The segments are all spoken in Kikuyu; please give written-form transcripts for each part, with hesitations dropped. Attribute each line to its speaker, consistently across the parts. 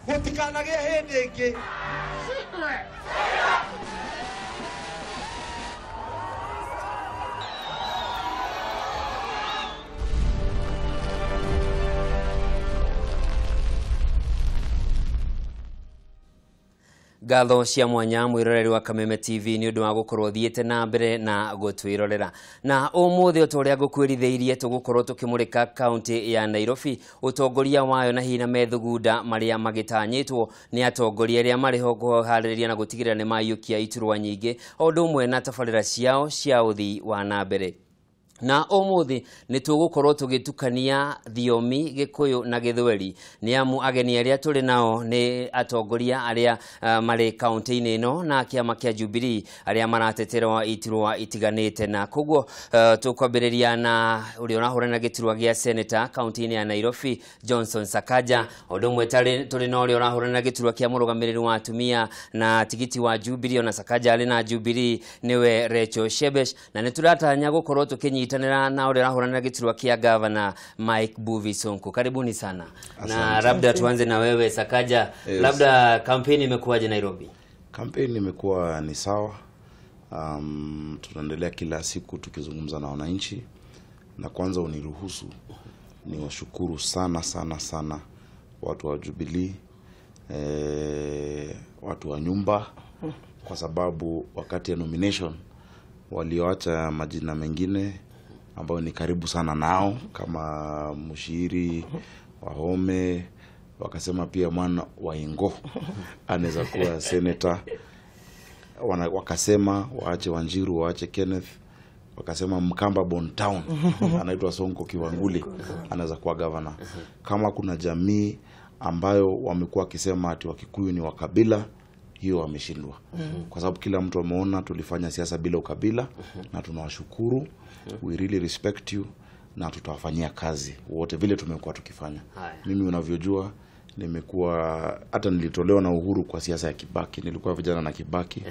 Speaker 1: Gũtikanagie hĩndĩ ĩngĩ.
Speaker 2: Ngatho cia mwanya mwiroreri wa Kameme TV ni undu wa gukorwo thiete na mbere na gutwirorera. Na umuthi o ta uria ngukwirithĩirie tugukorwo tukimurika kaunti ya Nairobi, utongoria wayo na hihi na methugunda maria magitanyitwo ni atongoria aria marĩ ho kũharĩrĩria na gũtigĩrĩra nĩ maiyũkia iturwa nyingĩ o ũndũ ũmwe na tabarĩra ciao cia ũthii wa na mbere. Na umuthi nĩ tũgũkorwo tũgĩtukania thiomi Gĩkũyũ na Gĩthweri nĩ amu ageni arĩa tũrĩ nao nĩ atongoria arĩa marĩ kaunti-inĩ ĩno na kĩama kĩa Jubilee arĩa marateterwo iturwa itiganĩte. Na koguo tũkwambĩrĩria na ũrĩa ũrahũrana gĩturwa gĩa senator kaunti-inĩ ya Nairobi, Johnson Sakaja, ũndũ ũmwe tũrĩ na ũrĩa ũrahũrana gĩturwa kĩa mũrũgamĩrĩri wa atumia na tigiti wa Jubilee, ona Sakaja arĩ na Jubilee nĩwe Rachel Shebesh, na nĩ tũratanya gũkorwo tũkĩnyita na ũrĩa ũrahũrana gĩturwa kĩa governor Mike Mbuvi Sonko. Karibuni sana. Asante. Na labda tuanze na wewe Sakaja.
Speaker 3: Yes.
Speaker 2: Labda kampeni imekuwaje Nairobi?
Speaker 3: Kampeni imekuwa ni sawa. Tunaendelea kila siku tukizungumza na wananchi, na kwanza uniruhusu niwashukuru sana sana sana watu wa Jubilee, watu wa nyumba, kwa sababu wakati ya nomination walioacha majina mengine ambao ni karibu sana nao kama Mushiri, Wahome, wakasema pia mwana wa Ingo anaweza kuwa senator. Wakasema waache Wanjiru, waache Kenneth, wakasema Mkamba Bontown anaitwa Sonko Kiwanguli anaweza kuwa governor. Kama kuna jamii ambayo wamekuwa wakisema ati Wakikuyu ni wakabila, hiyo wameshindwa. Kwa sababu kila mtu ameona tulifanya siasa bila ukabila, na tunawashukuru. We really respect you, na tutawafanyia kazi wote vile tumekuwa tukifanya. Mimi unavyojua nimekuwa, hata nilitolewa na Uhuru kwa siasa ya Kibaki, nilikuwa vijana na Kibaki.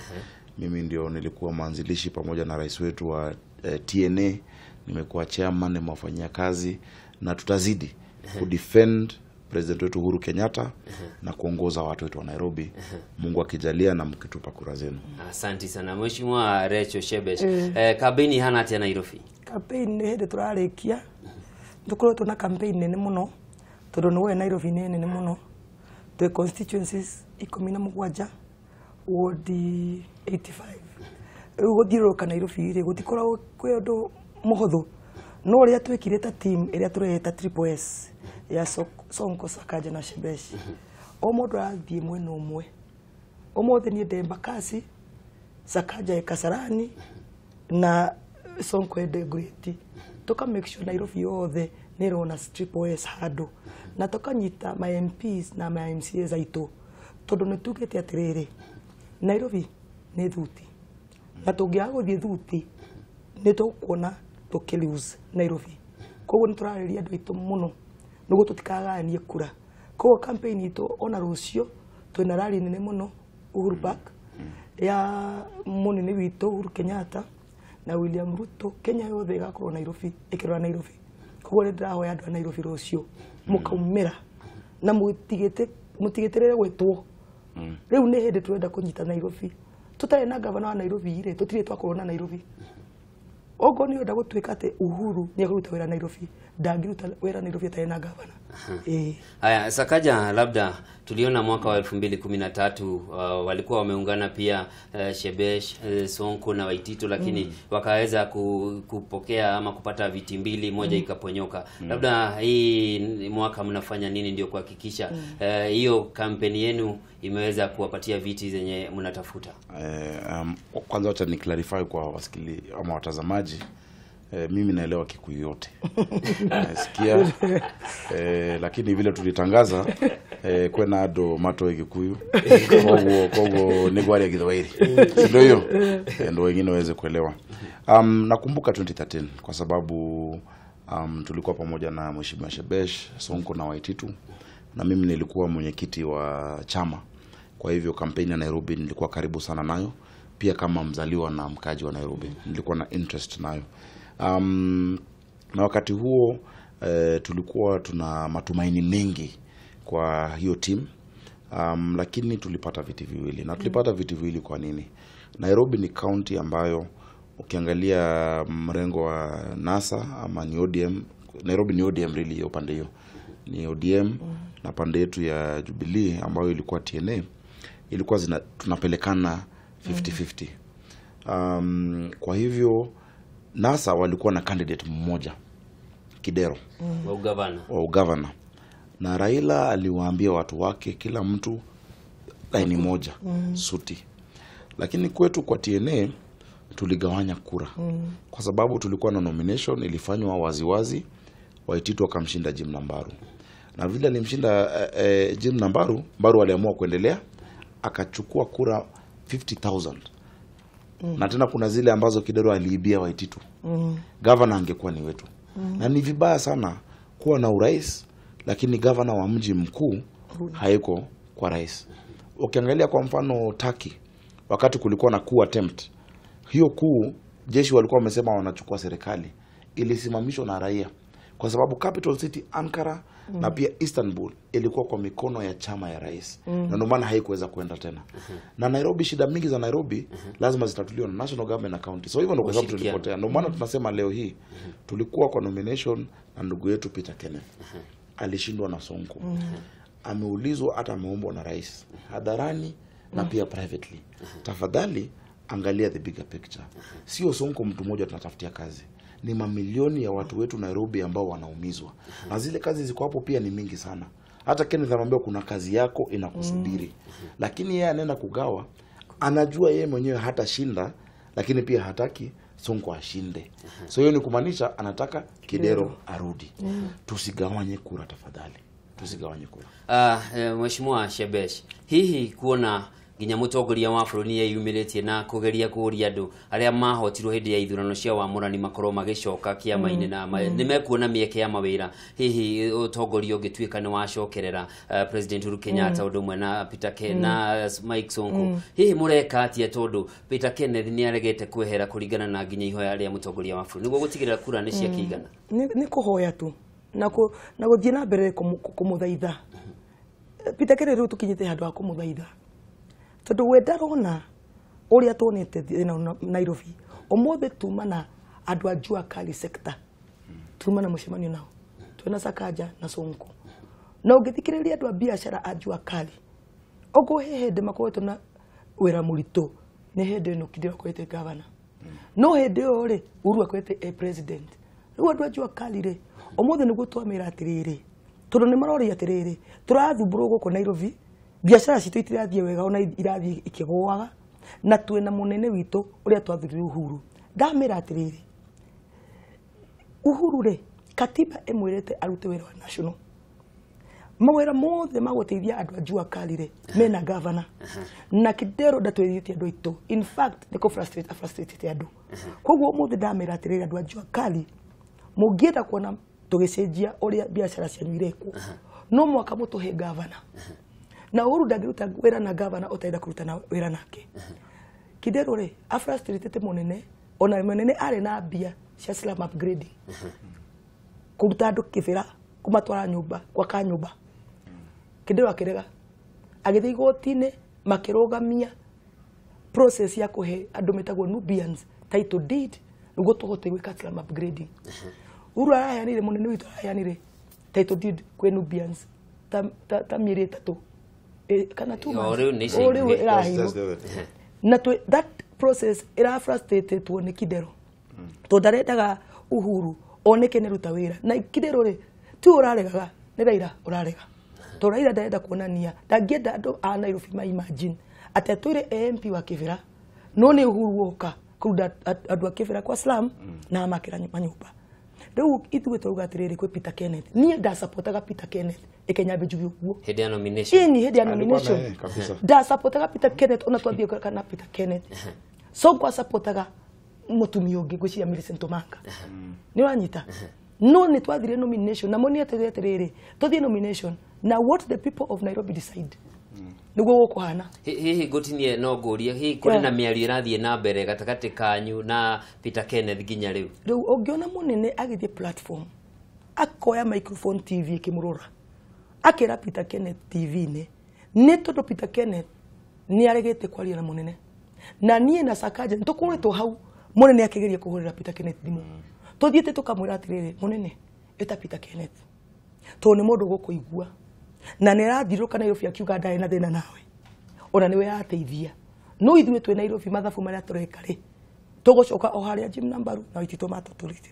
Speaker 3: Mimi ndio nilikuwa mwanzilishi pamoja na rais wetu wa TNA, nimekuwa chairman, nimewafanyia kazi, na tutazidi kudefend President wetu Uhuru Kenyatta na kuongoza watu wetu wa Nairobi. Mungu akijalia na mkitupa kura zenu.
Speaker 2: Asante sana Mheshimiwa Rachel Shebesh. Kampeni hana atia Nairobi?
Speaker 4: Kampeni nĩ hĩndĩ tũrarĩkia. Tũkoretwo na campaign nene mũno tondũ nĩ woe Nairobi nĩ nene mũno. Twĩ constituencies 17, ward 85. Rĩu gũthiũrũrũka Nairobi rĩ gũtikoragwo kwĩ ũndũ mũhũthũ, no ũrĩa twĩkire ta team ĩrĩa tũreta Triple S ya Sonko, Sakaja na Shebesh, o mũndũ arathiĩ mwena ũmwe. Ũmũthĩ niĩ ndĩ Embakasi, Sakaja e Kasarani na Sonko e Dagoretti. Tũka make sure Nairobi yothe nĩ ĩrona Triple S handũ, na tũkanyita ma MPs na ma MCAs aitũ, tondũ nĩ tugĩte atĩrĩrĩ, Nairobi nĩ thuti, na tũngĩaga gũthiĩ thuti nĩ tũkuona tũkĩ lose Nairobi. Koguo nĩ tũrarĩria andũ aitũ mũno nĩguo tũtikagayanie kura. Koguo campaign itũ ona rũciũ twĩna rally nene mũno Uhuru Park ya mũnene witũ Uhuru Kenyatta na William Ruto. Kenya yothe ĩgakorwo Nairobi, ĩkĩrora Nairobi. Koguo nĩ ndĩrahoya andũ a Nairobi rũciũ mũkaumĩra na mũtigĩtĩrĩre gwĩtwo. Rĩu nĩ hĩndĩ tũrenda kũnyita Nairobi. Tũtarĩ na gavana wa Nairobi rĩ, tũtirĩ twakorwo na Nairobi. Ogo nĩ ũrenda gũtuĩka atĩ Uhuru nĩ ekũruta wĩra Nairobi, ndangĩruta wĩra Nairobi atarĩ na gavana.
Speaker 2: Haya, Sakaja, labda tuliona mwaka wa 2013 walikuwa wameungana pia Shebesh, Sonko na Waititu, lakini wakaweza kupokea ama kupata viti mbili, moja ikaponyoka. Labda hii mwaka mnafanya nini ndio kuhakikisha hiyo kampeni yenu imeweza kuwapatia viti zenye mnatafuta?
Speaker 3: Kwanza acha ni clarify kwa wasikili ama watazamaji. Mimi naelewa Kikuyu yote. Sikia, lakini vile tulitangaza kwena ado mato Kikuyu. Kogo nigwari ya Githweri. Ndio hiyo. Ndio wengine waweze kuelewa. Nakumbuka 2013 kwa sababu tulikuwa pamoja na Mheshimiwa Shebesh, Sonko na Waititu, na mimi nilikuwa mwenyekiti wa chama. Kwa hivyo kampeni ya Nairobi nilikuwa karibu sana nayo, pia kama mzaliwa na mkaji wa Nairobi nilikuwa na interest nayo. Na wakati huo tulikuwa tuna matumaini mengi kwa hiyo team. Lakini tulipata viti viwili na tulipata viti viwili kwa nini? Nairobi ni county ambayo ukiangalia mrengo wa NASA ama ni ODM, Nairobi ni ODM really, hiyo pande hiyo ni ODM na pande yetu ya Jubilee ambayo ilikuwa TNA ilikuwa tunapelekana 50-50. Kwa hivyo NASA walikuwa na candidate mmoja Kidero wa ugavana, na Raila aliwaambia watu wake kila mtu laini moja suti. Lakini kwetu kwa TNA tuligawanya kura kwa sababu tulikuwa na nomination ilifanywa waziwazi. Waititu akamshinda Jim Nambaru, na vile alimshinda Jim Nambaru, Mbaru aliamua kuendelea akachukua kura 50,000. Na tena kuna zile ambazo Kidero aliibia Waititu. Governor angekuwa ni wetu. Na ni vibaya sana kuwa na urais lakini governor wa mji mkuu haiko kwa rais. Ukiangalia kwa mfano Turkey, wakati kulikuwa na coup attempt, hiyo coup jeshi walikuwa wamesema wanachukua serikali, ilisimamishwa na raia kwa sababu capital city Ankara na pia Istanbul ilikuwa kwa mikono ya chama ya rais. Na ndio maana haikuweza kuenda tena. Na Nairobi, shida mingi za Nairobi lazima zitatuliwe na national government na county. So hivyo ndio kwa sababu tulipotea. Ndio maana tunasema leo hii tulikuwa kwa nomination na ndugu yetu Peter Kenneth. Alishindwa na Sonko. Ameulizwa hata ameombwa na rais hadharani na pia privately. Tafadhali angalia the bigger picture. Sio Sonko mtu mmoja tunatafutia kazi. Ni mamilioni ya watu wetu Nairobi ambao wanaumizwa. Na zile kazi ziko hapo pia ni mingi sana. Hata Kenneth anamwambia kuna kazi yako inakusubiri. Lakini yeye anaenda kugawa, anajua yeye mwenyewe hatashinda, lakini pia hataki Sonko ashinde. So hiyo ni kumaanisha anataka Kidero arudi. Tusigawanye kura tafadhali. Tusigawanye kura.
Speaker 2: Mheshimiwa Shebesh, hihi kuona nginya mutongoria wa bũrũri nĩeyumĩrĩtie na kũgeria kũũria andũ arĩa mahotirwo hĩndĩ ya ithurano cia wamũrani makorwo magĩcoka kĩama-inĩ na nĩmekuona mĩeke ya mawĩra, hihi ũtongoria ũngĩtuĩka nĩ wacokerera President Uhuru Kenyatta ũndũ ũmwe na Peter Kenneth na Mike Sonko, hihi mũreka atĩa tondũ Peter Kenneth nĩaregete kwehera kũringana na nginya ihoya rĩa mũtongoria wa bũrũri nĩguo gũtigĩrĩra kura nĩ ciakĩigana?
Speaker 4: Nĩ kũhoya tu na gũthiĩ na mbere kũmũthaitha Peter Kenneth. Rĩu tũkinyĩte handũ ha kũmũthaitha tondu we ndarona uria tuonete thina Nairobi umuthi tuma na andu a Jua Kali sector tuma na mucemanio nao twina Sakaja na Sonko na ungithikiriria andu a biashara a Jua Kali ogo he hindi makoretwo na wira muritu ni hindi ino Kidero akoretwo governor no hindi iyo ri Uhuru akoretwo e president. Riu andu a Jua Kali ri umuthi niguo twamira atiriri tondu ni maroria atiriri turathumbũrwo guku Nairobi biashara citũ itirathiĩ wega ona irathiĩ ikĩgũaga na twĩna mũnene witũ ũrĩa twathurire Uhuru. Ndamĩra atĩrĩrĩ, Uhuru rĩ katiba ĩmwĩrĩte arute wĩra wa national, mawĩra mothe ma gũteithia andũ a Jua Kali rĩ mena governor na Kidero ndatwĩrĩtie andũ aitũ, in fact nĩ kũ frustrate andũ. Koguo ũmũthĩ ndamĩra atĩrĩrĩ andũ a Jua Kali mũngĩenda kuona tũgĩcenjia ũrĩa biashara cianyu irekwo no mwaka mũtũhe governor. Na Uhuru ndangĩruta wĩra na governor ũtarenda kũruta na wĩra nake. Kidero rĩ afrustrated mũnene, ona mũnene arĩ na mbia cia slum upgrading kũruta andũ kĩbĩra kũmatwara nyũmba gwaka nyũmba. Kidero akĩrega agĩthiĩ igoti-inĩ makĩrũgamia process ya kũhe andũ metagwo Nubians title deed nĩguo tũhote gwĩka slum upgrading. Uhuru araheanire, mũnene witũ araheanire title deed kwĩ Nubians ta mĩeri ĩtatũ kana 2 months na that process ira frustrated nĩ Kidero tondu ndarendaga Uhuru oneke nĩ ruta wĩra na Kidero rĩ ti ũraregaga nĩ Raila ũrarega tondu Raila ndarenda kuonania ndangĩenda andũ a Nairobi ma imagine atĩ atwĩre MP wa Kibera no nĩ Uhuru woka kũruta andũ a Kibera kwa slum na amakĩra manyũmba. Rĩu ithuĩ tũrauga atĩrĩrĩ kwĩ Peter Kenneth, niĩ ndasapotaga Peter Kenneth ĩkenyambe njuge ũguo
Speaker 2: hĩndĩ ya nomination.
Speaker 4: Ini hĩndĩ ya nomination ndasapotaga Peter Kenneth ona twathiĩ kana Peter Kenneth Sonko asapotaga mũtumia ũngĩ ngwĩciria Millicent Omanga nĩ wanyita no nĩ twathire nomination na moni atĩrĩ atĩrĩrĩ tũthiĩ nomination na what the people of Nairobi decide nĩguo gũkũhana.
Speaker 2: Hihi ngũtinie no ngũrie hihi kũrĩ na mĩario ĩrathiĩ na mbere gatagatĩ kanyu na Peter Kenneth nginya rĩu?
Speaker 4: Rĩu ũngĩona mũnene agĩthiĩ platform akoya microphone TV ĩkĩmũrora akĩra Peter Kenneth TV-inĩ Nĩ tondũ Peter Kenneth nĩ aregete kwaria na mũnene. Na niĩ na Sakaja tũkoretwo hau mũnene akĩgeria kũhũrĩra Peter Kenneth thimũ. Tũthiĩte tũkamwĩra atĩrĩrĩ, mũnene ĩta Peter Kenneth. Tondũ nĩ mũndũ gũkũigua. Na nĩ arathirũka Nairobi akiuga ndarĩ na thĩna nawe. Ona nĩwe arateithia. No ithuĩ twĩ Nairobi mathabu marĩa tũreka rĩ, tũgũcoka o harĩa Jim Nambaru na Waititu matũtũrĩte.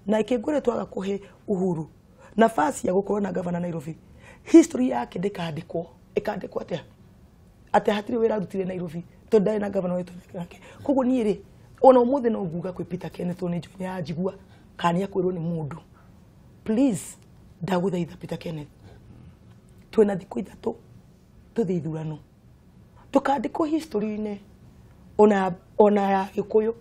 Speaker 4: Na ikĩngwĩre twaga kũhe Uhuru nafasi ya gũkorwo na gavana Nairobi, history yake ndĩkandĩkwo. Ĩkandĩkwo atĩa? Atĩ hatirĩ wĩra arutire Nairobi tondũ ndarĩ na gavana wetwo nake. Koguo niĩ rĩ, ona ũmũthĩ no nguga kwĩ Peter Kenneth tondũ nĩ njũĩ nĩ aranjigua kana nĩ akwĩrwo nĩ mũndũ. Please, ndagũthaitha Peter Kenneth, twĩna thikũ 3 tũthiĩ ithurano, tũkandĩkwo history-inĩ ona ya Gĩkũyũ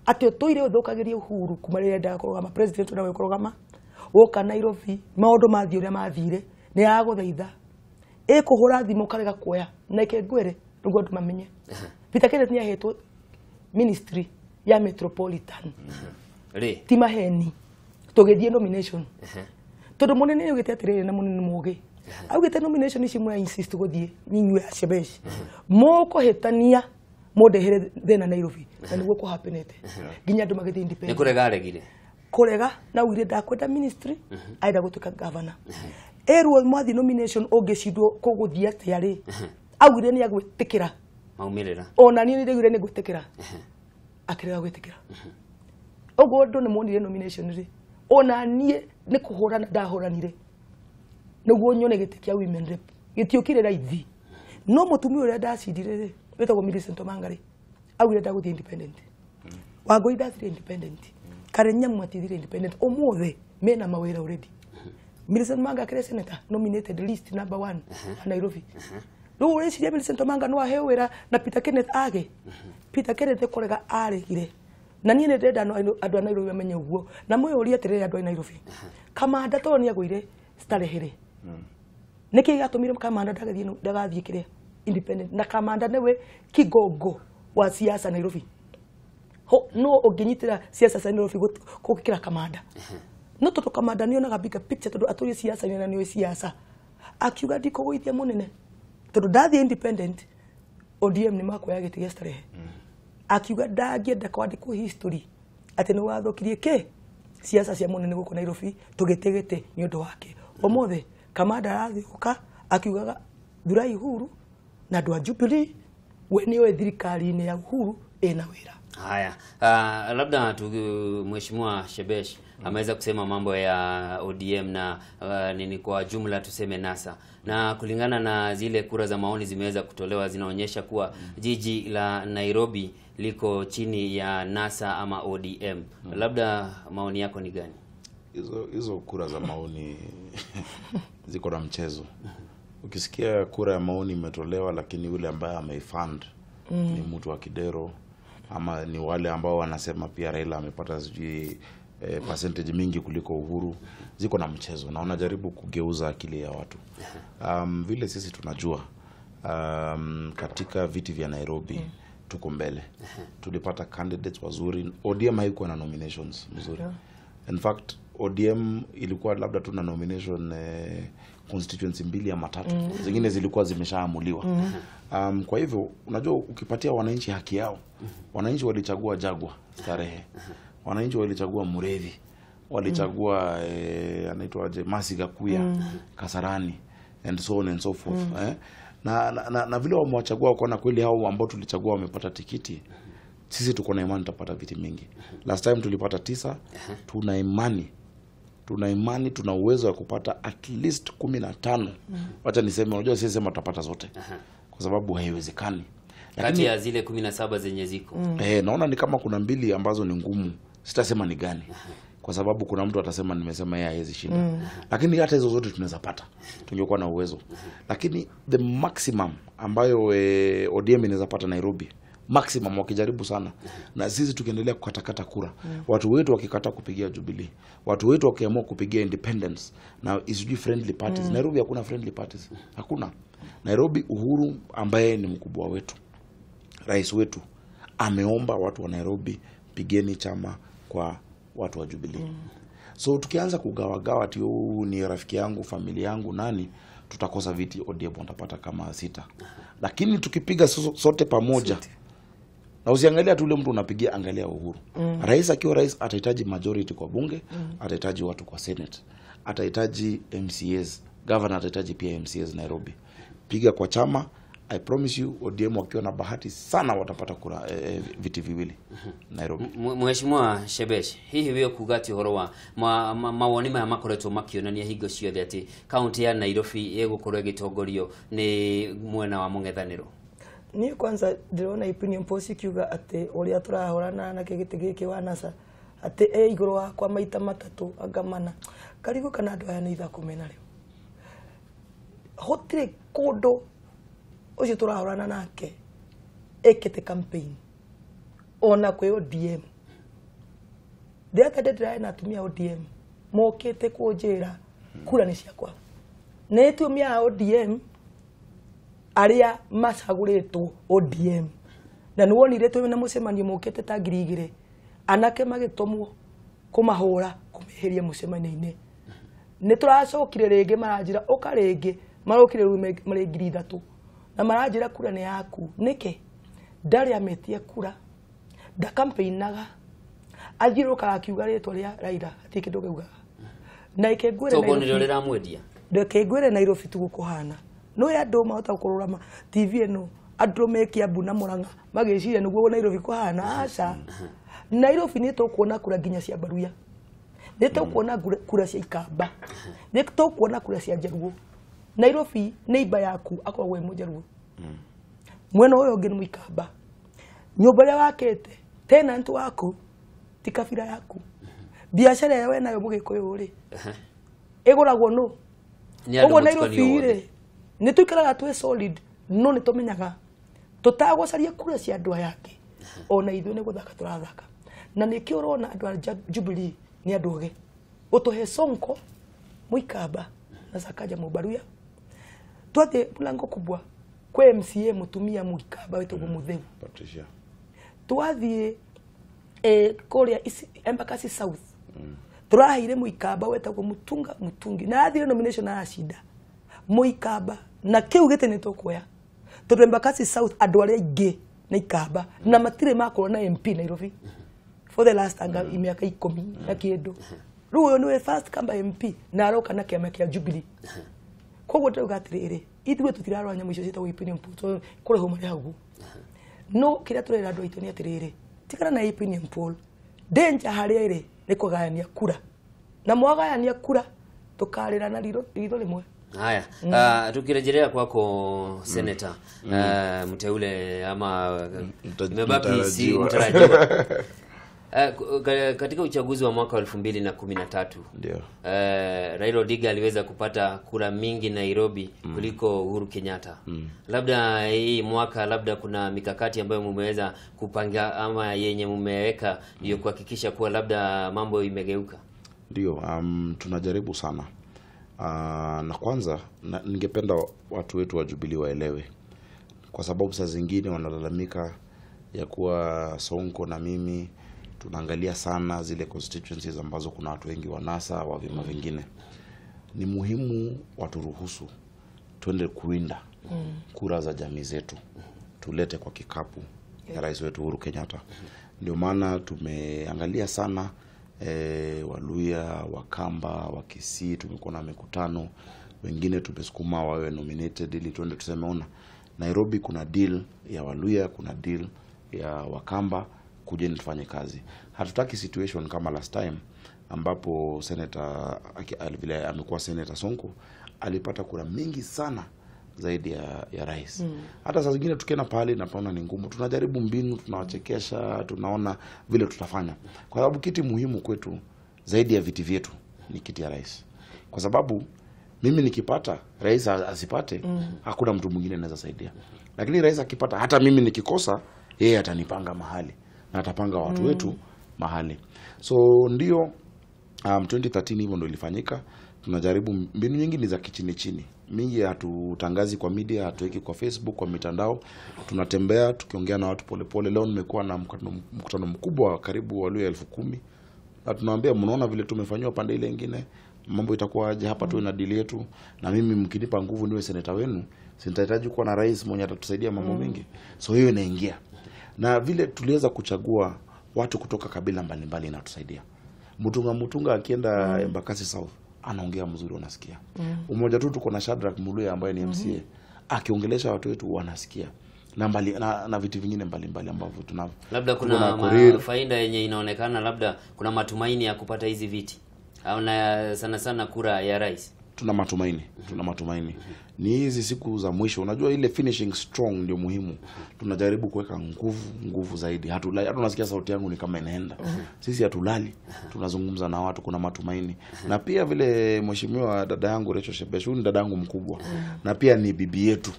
Speaker 4: atĩ ũtũire ũthũkagĩria Uhuru kuma rĩrĩa endaga kũrũgama president ona we kũrũgama woka Nairobi maũndũ mathiĩ ũrĩa mathire, nĩ aragũthaitha ĩkũhũra thimũ karega kuoya na ĩkĩngwĩre nĩguo andũ mamenye. Peter Kenneth nĩ ahetwo ministry ya metropolitan.
Speaker 2: Rĩ
Speaker 4: ti maheni tũgĩthiĩ nomination tondũ mũnene nĩ augĩte atĩrĩrĩ na mũnene mũgĩ augĩte nomination ici mũra insist gũthiĩ inyuĩ a Shebesh mũkũhĩtania mũndehere thĩna Nairobi na nĩguo kũhapenete nginya andũ magĩthiĩ
Speaker 2: nĩ
Speaker 4: independent.
Speaker 2: kũrega aregire
Speaker 4: Kũrega na augire ndakwenda ministry arenda gũtuĩka governor. Erwo mwathi nomination ũngĩcindwo kũgũthiĩ atĩa rĩ, augire nĩ agwĩtĩkĩra
Speaker 2: maumĩrĩra.
Speaker 4: Ona niĩ nĩndaiguire nĩ ngwĩtĩkĩra, akĩrega gwĩtĩkĩra. Ũguo andũ nĩ monire nomination rĩ, ona niĩ nĩ kũhũrana ndahũranire nĩguo nyone gĩtĩ kĩa women rep, gĩtiũkire raithi. No mũtumia ũrĩa ndacindire rĩ, wĩtagwo Millicent Omanga rĩ, augire ndagũthiĩ independent. Wangũi ndathire independent, Karen Nyamu atithire independent. Ũmũthĩ mena mawĩra already. Millicent Omanga akĩrĩ senator nominated list number 1 wa Nairobi. Rĩu ũreciria Millicent Omanga no aheo wĩra na Peter Kenneth age? Peter Kenneth kũrega aregire. Na niĩ nĩ ndĩrenda andũ a Nairobi mamenye ũguo. Na mwĩyũrie atĩrĩrĩ andũ a Nairobi, Kamanda tondũ nĩ agũire Starehe rĩ, nĩkĩ gĩatũmire Kamanda ndagathiĩ kĩrĩa independent? Na Kamanda nĩwe kigongo wa siasa Nairobi. Ho no ũngĩnyitĩra siasa cia Nairobi gũkĩra Kamanda. No tondũ Kamanda nĩonaga bigger picture tondũ atũire siasa-inĩ na nĩoĩ siasa, akiuga ndikũgũithia mũnene tondũ ndathiĩ independent ODM nĩ makuoya gĩtĩ gĩa Starehe. Akiuga ndangĩenda kwandĩkwo history atĩ nĩ wathũkirie kĩ siasa cia mũnene gũkũ Nairobi tũgĩte gĩtĩ nĩ ũndũ wake. Ũmũthĩ Kamanda arathiũka akiugaga thurai Uhuru na andũ a Jubilee, we nĩoĩ thirikari-inĩ ya Uhuru ĩna wĩra.
Speaker 2: Haya, labda Mheshimiwa Shebesh ameweza kusema mambo ya ODM na nini kwa jumla tuseme NASA, na kulingana na zile kura za maoni zimeweza kutolewa zinaonyesha kuwa jiji la Nairobi liko chini ya NASA ama ODM. Labda maoni yako ni gani?
Speaker 3: Hizo kura za maoni ziko na mchezo. Ukisikia kura ya maoni imetolewa lakini yule ambaye ameifund ni mtu wa Kidero ama ni wale ambao wanasema pia Raila amepata sijui percentage mingi kuliko Uhuru, ziko na mchezo na wanajaribu kugeuza akili ya watu. Vile sisi tunajua katika viti vya Nairobi tuko mbele. Tulipata candidates wazuri. ODM haikuwa na nominations mzuri. In fact ODM ilikuwa labda tu na nomination constituency 2 ama 3. Zingine zilikuwa zimeshaamuliwa. Kwa hivyo unajua ukipatia wananchi haki yao. Wananchi walichagua Jagwa Starehe. Wananchi walichagua Murethi, walichagua anaitwa Masi Gakuya, Kasarani and so on and so forth. Na vile wamewachagua wakaona kweli hao ambao tulichagua wamepata tikiti, sisi tuko na imani tutapata viti mingi. Last time tulipata 9, tuna imani tuna uwezo wa kupata at least 15. Wacha niseme, unajua sisi sema tutapata zote kwa sababu haiwezekani.
Speaker 2: Kati ya zile 17 zenye ziko.
Speaker 3: Naona ni kama kuna 2 ambazo ni ngumu. Sitasema ni gani. Kwa sababu kuna mtu atasema nimesema yeye hawezi shinda. Lakini hata hizo zote tunaweza pata. Tungekuwa na uwezo. Lakini the maximum ambayo ODM inaweza pata Nairobi, maximum wakijaribu sana, na sisi tukiendelea kukatakata kura, watu wetu wakikataa kupigia Jubilee, watu wetu wakiamua kupigia independence na isijui friendly parties. Nairobi hakuna friendly parties. Hakuna. Nairobi Uhuru ambaye ni mkubwa wetu, rais wetu, ameomba watu wa Nairobi pigeni chama kwa watu wa Jubilee. So tukianza kugawagawa ati huu ni rafiki yangu, familia yangu, nani, Tutakosa viti, ODM watapata kama 6. Lakini tukipiga sote pamoja, na usiangalia tu ule mtu unapigia, angalia Uhuru. Rais akiwa rais atahitaji majority kwa bunge, atahitaji watu kwa Senate, atahitaji MCAs, governor atahitaji pia MCAs Nairobi. Piga kwa chama, I promise you ODM wakiwa na bahati sana watapata kura viti viwili Nairobi.
Speaker 2: Mheshimiwa Shebesh, hihi we kuga ati horo wa mawoni maya makoretwo makionania hingo ciothe ati kaunti ya Nairobi igukorwo igitongorio ni mwena wa mũng'ethanĩro?
Speaker 4: Niĩ kwanza ndĩrona opinion polls ikiuga atĩ ũrĩa tũrahũrana na gĩtĩ gĩkĩ wa NASA atĩ e igũrũ wakwa maita matatũ anga mana. Karigũ kana andũ aya nĩ ithako menarĩo. Gũtirĩ kũndũ ũcio tũrahũrana nake ekĩte campaign ona kwĩ ODM. The other day ndĩrarĩ na atumia ODM mokĩte kũnjĩra kura nĩ ciakwa. Nĩ atumia a ODM arĩa macagũrĩtwo ODM. Na nĩwonire twĩ na mũcemanio mokĩte ta 2000 anake magĩtũmwo kũmahũra kũmeheria mũcemanio-inĩ. Nĩ tũracokire rĩngĩ maranjĩra ũka rĩngĩ, marokire rĩu marĩ 3000 na maranjĩra kura nĩ yaku. Nĩkĩ? Ndarĩ ametie kura, ndakampainaga, athiũrũrũkaga akiuga rĩtwa rĩa Raila hatirĩ kĩndũ augaga. Na ĩkĩngwĩre
Speaker 2: Toguo nĩrĩo rĩramwendia.
Speaker 4: Ndĩkĩngwĩre Nairobi tiguo kũhana. Nĩũĩ andũ mahota kũrũgama TV ĩno andũ me Kiambu na Murang'a magĩciria nĩguo Nairobi kũhana. Aca. Nairobi nĩ tũkuona kura nginya cia Baruya, nĩ tũkuona kura cia Ikamba, nĩ tũkuona kura cia Njaruo. Nairobi neighbor yaku akoragwo e Mũnjaruo, mwena ũyũ ũngĩ nĩ Mũikamba. Nyũmba ĩrĩa wakĩte tenant waku ti kabira yaku, biacara ĩrĩa wenayo Mũgĩkũyũ rĩ ĩgũragwo nũ? Ũguo Nairobi rĩ nĩ tũikaraga twĩ solid, no nĩ tũmenyaga tũtagũcaria kura cia andũ aya angĩ, ona ithuĩ nĩ gũthaka tũrathaka. Na nĩkĩo ũrona andũ a Jubilee nĩ andũ oge. Ũtũhe Sonko Mũikamba na Sakaja Mũbaruya, twathiĩ Mlango Kubwa kwĩ MCA mũtumia Mũikamba wĩtagwo Mũtheu
Speaker 3: Patricia,
Speaker 4: twathiĩ kũrĩa Embakasi South tũraheire Mũikamba wetagwo Mutunga Mutungi, na athire nomination aracinda Mũikamba, na kĩu gĩtĩ nĩ tũkuoya tondũ Embakasi South andũ arĩa aingĩ nĩ Ikamba na matirĩ makorwo na MP Nairobi for the last anga mĩaka 10 na kĩndũ. Rĩu ũyũ nĩwe first Kamba MP na aroka na kĩama kĩa Jubilee. Koguo ndĩrauga atĩrĩrĩ, ithuĩ tũtirarora nyamũ icio ciĩtagwo opinion poll kũrĩhwo marĩhagwo. No kĩrĩa tũrera andũ aitũ nĩ atĩrĩrĩ, tigana na opinion poll. Danger harĩa ĩrĩ nĩ kũgayania kura, na mwagayania kura tũkarĩra na ritho rĩmwe.
Speaker 2: Haya, tukirejelea kwako Senator, mteule ama mebaki si mtarajiwa. Katika uchaguzi wa mwaka 2013
Speaker 3: ndio
Speaker 2: Raila Odinga aliweza kupata kura mingi Nairobi kuliko Uhuru Kenyatta. Labda hii mwaka labda kuna mikakati ambayo mumeweza kupanga ama yenye mumeweka ndio kuhakikisha kuwa labda mambo imegeuka.
Speaker 3: Ndio, tunajaribu sana. Na kwanza ningependa watu wetu wa Jubilee waelewe, kwa sababu saa zingine wanalalamika ya kuwa Sonko na mimi tunaangalia sana zile constituencies ambazo kuna watu wengi wa NASA wa vyama vingine. Ni muhimu waturuhusu tuende kuwinda kura za jamii zetu, tulete kwa kikapu ya rais wetu Uhuru Kenyatta. Ndio maana tumeangalia sana Waluya, Wakamba, Wakisii, tumekuwa na mikutano, wengine tumesukuma wawe nominated ili tuende tuseme ona Nairobi kuna deal ya Waluya, kuna deal ya Wakamba, kujeni tufanye kazi. Hatutaki situation kama last time ambapo senator vile amekuwa Senator Sonko alipata kura mingi sana zaidi ya rais. Hata saa zingine tukienda pale na tunaona ni ngumu, tunajaribu mbinu, tunawachekesha, tunaona vile tutafanya. Kwa sababu kiti muhimu kwetu zaidi ya viti vyetu ni kiti ya rais. Kwa sababu mimi nikipata, rais asipate, hakuna mtu mwingine anaweza saidia. Lakini rais akipata, hata mimi nikikosa, yeye atanipanga mahali na atapanga watu wetu mahali. So ndio 2013 hivyo ndio ilifanyika. Tunajaribu mbinu nyingi ni za kichini chini. Mingi hatutangazi kwa media, hatuweki kwa Facebook, kwa mitandao. Tunatembea tukiongea na watu polepole. Leo nimekuwa na mkutano mkubwa karibu Waluya 10,000. Na tunawaambia mnaona vile tumefanywa pande ile nyingine, Mambo itakuwa aje hapa? Tuwe na dili yetu, na mimi mkinipa nguvu niwe seneta wenu, sitahitaji kuwa na rais mwenye atatusaidia mambo mengi. So hiyo inaingia. Na vile tuliweza kuchagua watu kutoka kabila mbalimbali inatusaidia. Mutunga akienda Embakasi South anaongea mzuri, unasikia. Umoja tu tuko na Shadrack Muluya ambaye ni MCA, akiongelesha watu wetu wanasikia. Na mbali, na vitu vingine mbalimbali ambavyo tunavyo.
Speaker 2: Labda kuna faida yenye inaonekana, labda kuna matumaini ya kupata hizi viti au na sana sana kura ya rais.
Speaker 3: Tuna matumaini. Ni hizi siku za mwisho, unajua ile finishing strong ndio muhimu. Tunajaribu kuweka nguvu zaidi. Hatulali, hata unasikia sauti yangu ni kama inaenda. Sisi hatulali, tunazungumza na watu, kuna matumaini. Na pia vile mheshimiwa dada yangu Rachel Shebesh, huyu ni dada yangu mkubwa. Na pia ni bibi yetu.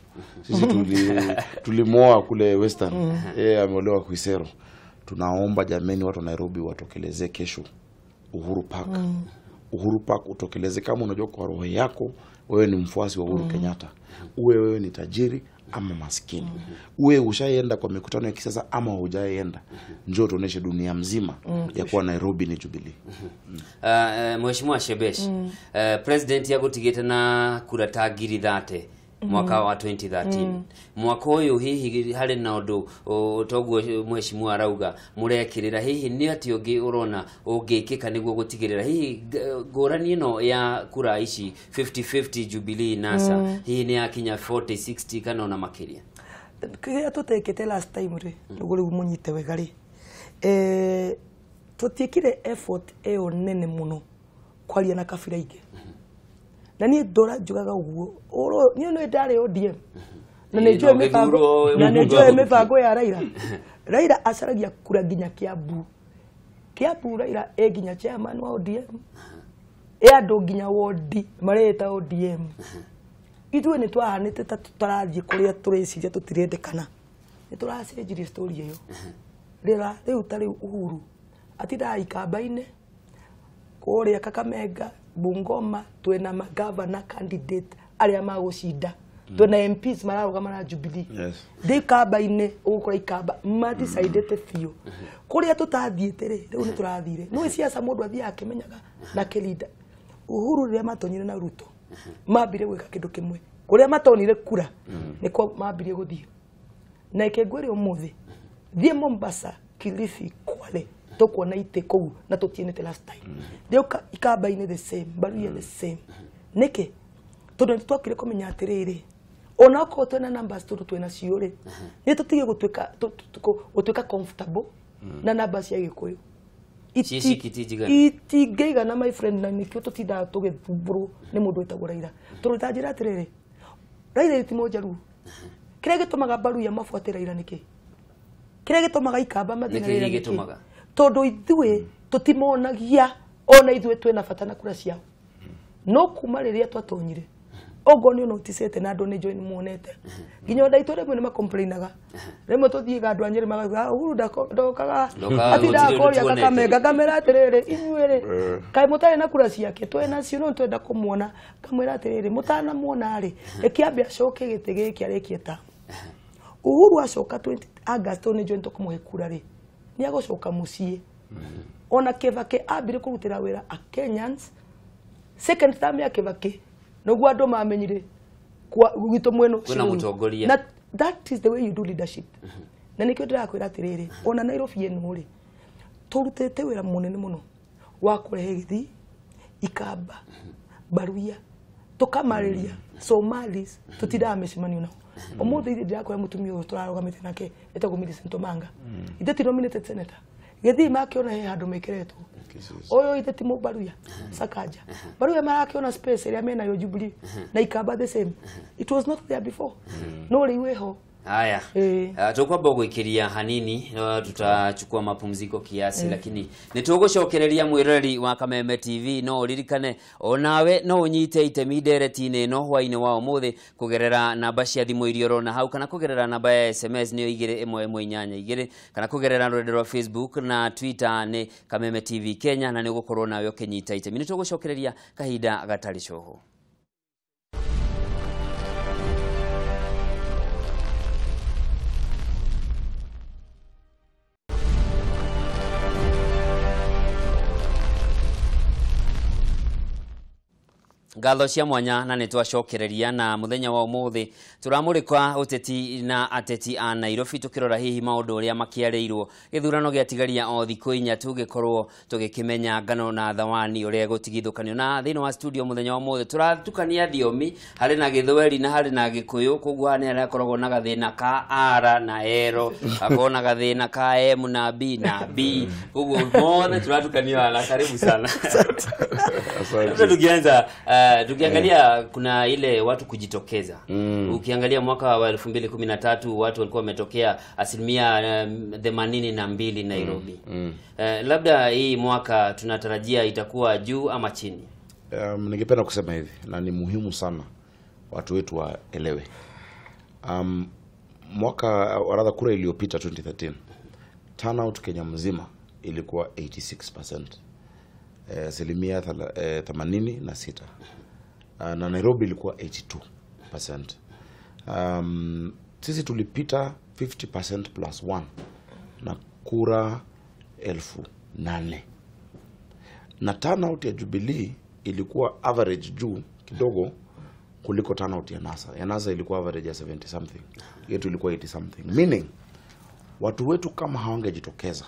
Speaker 3: Sisi tulimuoa kule Western. Yeye ameolewa Kuisero. Tunaomba jameni watu wa Nairobi watokeleze kesho Uhuru Park. Uhuru Park utokeleze kama unajua kwa roho yako wewe ni mfuasi wa Uhuru Kenyatta. Uwe wewe ni tajiri ama maskini. Uwe ushaenda kwa mikutano ya kisiasa ama hujaenda. Njoo tuoneshe dunia mzima ya kuwa Nairobi ni Jubilee.
Speaker 2: Mheshimiwa Shebesh, president yagutigite na kura ta 30,000 mwaka wa 2013. Mwaka uyu hihi hari na undu toguo mheshimiwa arauga murekirira, hihi ni ati ungi urona ungikika niguo gutigirira hihi ngurani ino ya kura ici 50-50 Jubilee NASA hihi ni yakinya 40-60 kana ona makiria?
Speaker 4: Kiria tutekete last time ri niguo riu munyite wega ri, tutiekire effort iyo nene muno kwaria na kabira ingi. Na niĩ ndora njugaga ũguo, niĩ nĩ ndarĩ ODM na nĩ njũĩ mĩbango, na nĩ njũĩ mĩbango ya Raila. Raila acaragia kura nginya Kiambu. Kiambu Raila ĩ nginya chairman wa ODM, ĩ andũ nginya wodi mareta ODM. Ithuĩ nĩ twahanĩte ta tũtarathiĩ kũrĩa tũreciria tũtirendekana. Nĩ tũracenjirie story ĩyo. Rĩu ta rĩu Uhuru atindaga ikamba-inĩ kũrĩa Kakamega, Bungoma, twena magavana candidate aria magucinda, twena MPs mararugama na Jubilee. Ndi kamba-inĩ ũgũkora ikamba madicidete biũ kũrĩa tũtathiĩte rĩ, rĩu nĩ tũrathire. Nĩ siasa mũndũ athiaga akĩmenyaga na kĩlinda. Uhuru rĩrĩa matonyire na Ruto mambire gwĩka kĩndũ kĩmwe, kũrĩa matonire kura nĩkuo mambirie gũthiĩ. Na ĩkĩngwĩre ũmũthĩ thiĩ Mombasa, Kilifi, Kwale, tukuona ite kũu na tũtienete last time. Ndĩũka ikamba-inĩ the same, Baruya the same. Nĩkĩ? Tondũ nĩ twakire kũmenya atĩrĩrĩ, ona okorwo twĩna numbers tondũ twĩna cio rĩ, nĩ tũtige gũtuĩka comfortable na numbers cia Gĩkũyũ. Itingĩigana my friend, na nĩkĩo tũtindaga tũgĩthumbũrwo nĩ mũndũ wĩtagwo Raila. Tondũ ta njĩra atĩrĩrĩ, Raila ti Mũjaluo. Kĩrĩa gĩtũmaga Baruya mabuate Raila nĩkĩ? Kĩrĩa gĩtũmaga Ikamba mathiĩ na Raila nĩkĩ? Tondũ ithuĩ tũtimonagia ona ithuĩ twĩna bata na kura ciao. No kuma rĩrĩa twatonyire ogo nĩ noticete na andũ nĩ njũĩ nĩ muonete nginya ona itũ rĩmwe nĩ makomplainaga, rĩmwe tũthiĩga andũ a Nyĩrĩ magauga Uhuru ndokaga atindaga kũrĩa Kakamega, ngamera atĩrĩrĩ ithuĩ rĩ kaĩ mũtarĩ na kura ciake, twĩ nacio no twenda kũmuona. Ngamwĩra atĩrĩrĩ mũtanamuona rĩ, reke ambe acoke gĩtĩ gĩkĩ arĩkie ta Uhuru acoka 20 August nĩ njũĩ nĩtũkũmũhe kura rĩ, nĩ agũcoka mũciĩ. Ona Kibaki ambire kũrutĩra wĩra a Kenyans second term ya Kibaki nĩguo andũ mamenyire gwitũ mwena
Speaker 2: kwĩna mũtongoria.
Speaker 4: Na that is the way you do leadership. Na nĩkĩo ndĩrakwĩra atĩrĩrĩ, ona Nairobi ĩno rĩ, tũrutĩte wĩra mũnene mũno wa kũrehe Gĩthii, Ikamba, Baruya, tũkamarĩria Somalis, tũtindaga mĩcemanio nao. Ũmũthĩ ithuĩ ndĩrakwĩra mũtumia ũyũ tũrarũgamĩte nake etagwo Millicent Omanga, ithe ti nominated senator. Gĩthii makĩona he handũ mekĩretwo, ũyũ ithe ti Mũbaruya, Sakaja. Baruya marakĩona space ĩrĩa menayo Jubilee na Ikamba the same. It was not there before. No rĩu ĩho.
Speaker 2: Haya, tukwamba gwikiria hanini, tutachukua mapumziko kiasi, lakini nitugucokereria mwiroreri wa Kameme TV. No uririkane onawe no unyite itemi ndereti-inĩ ĩno hwainĩ wa ũmũthĩ kugerera namba cia thimũ iria ũrona hau, kana kugerera namba ya SMS nĩyo 21182 kana kugerera rũrenda rwa Facebook na Twitter nĩ Kameme TV Kenya, na nĩũgũkorwo nawe ũkĩnyita itemi. Nĩtũgũcokereria kahinda gatarĩ coho. Ngatho cia mwanya na nĩ twacokereria na mũthenya wa ũmũthĩ tũramũrĩka ũteti na ateti a Nairobi tũkĩrora hihi maũndũ ũrĩa makĩarĩirwo gĩthurano gĩatigaria o thikũ inya tũgĩkorwo tũgĩkĩmenya ngano na thawani ũrĩa ĩgũtigithũkanio. Na thĩinĩ wa studio mũthenya wa ũmũthĩ tũratukania thiomi, harĩ na Gĩthweri na harĩ na Gĩkũyũ, koguo haha nĩ harĩa hakoragwo na gathĩna ka R na L, hakoragwo na gathĩna ka M na B na B, koguo mothe tũratukania wana. Karibu sana. Labda tukianza tukiangalia kuna ile watu kujitokeza. Ukiangalia mwaka wa 2013 watu walikuwa wametokea 82% Nairobi. Labda hii mwaka tunatarajia itakuwa juu ama chini?
Speaker 3: Ningependa kusema hivi, na ni muhimu sana watu wetu waelewe. Mwaka waradha kura iliyopita 2013, turnout Kenya mzima ilikuwa 86%. Asilimia 86. Na Nairobi ilikuwa 82%. Sisi tulipita 50% plus 1 na kura 8,000. Na turnout ya Jubilee ilikuwa average juu kidogo kuliko turnout ya NASA. Ya NASA ilikuwa average ya 70 something. Yetu ilikuwa 80 something. Meaning watu wetu kama hawangejitokeza,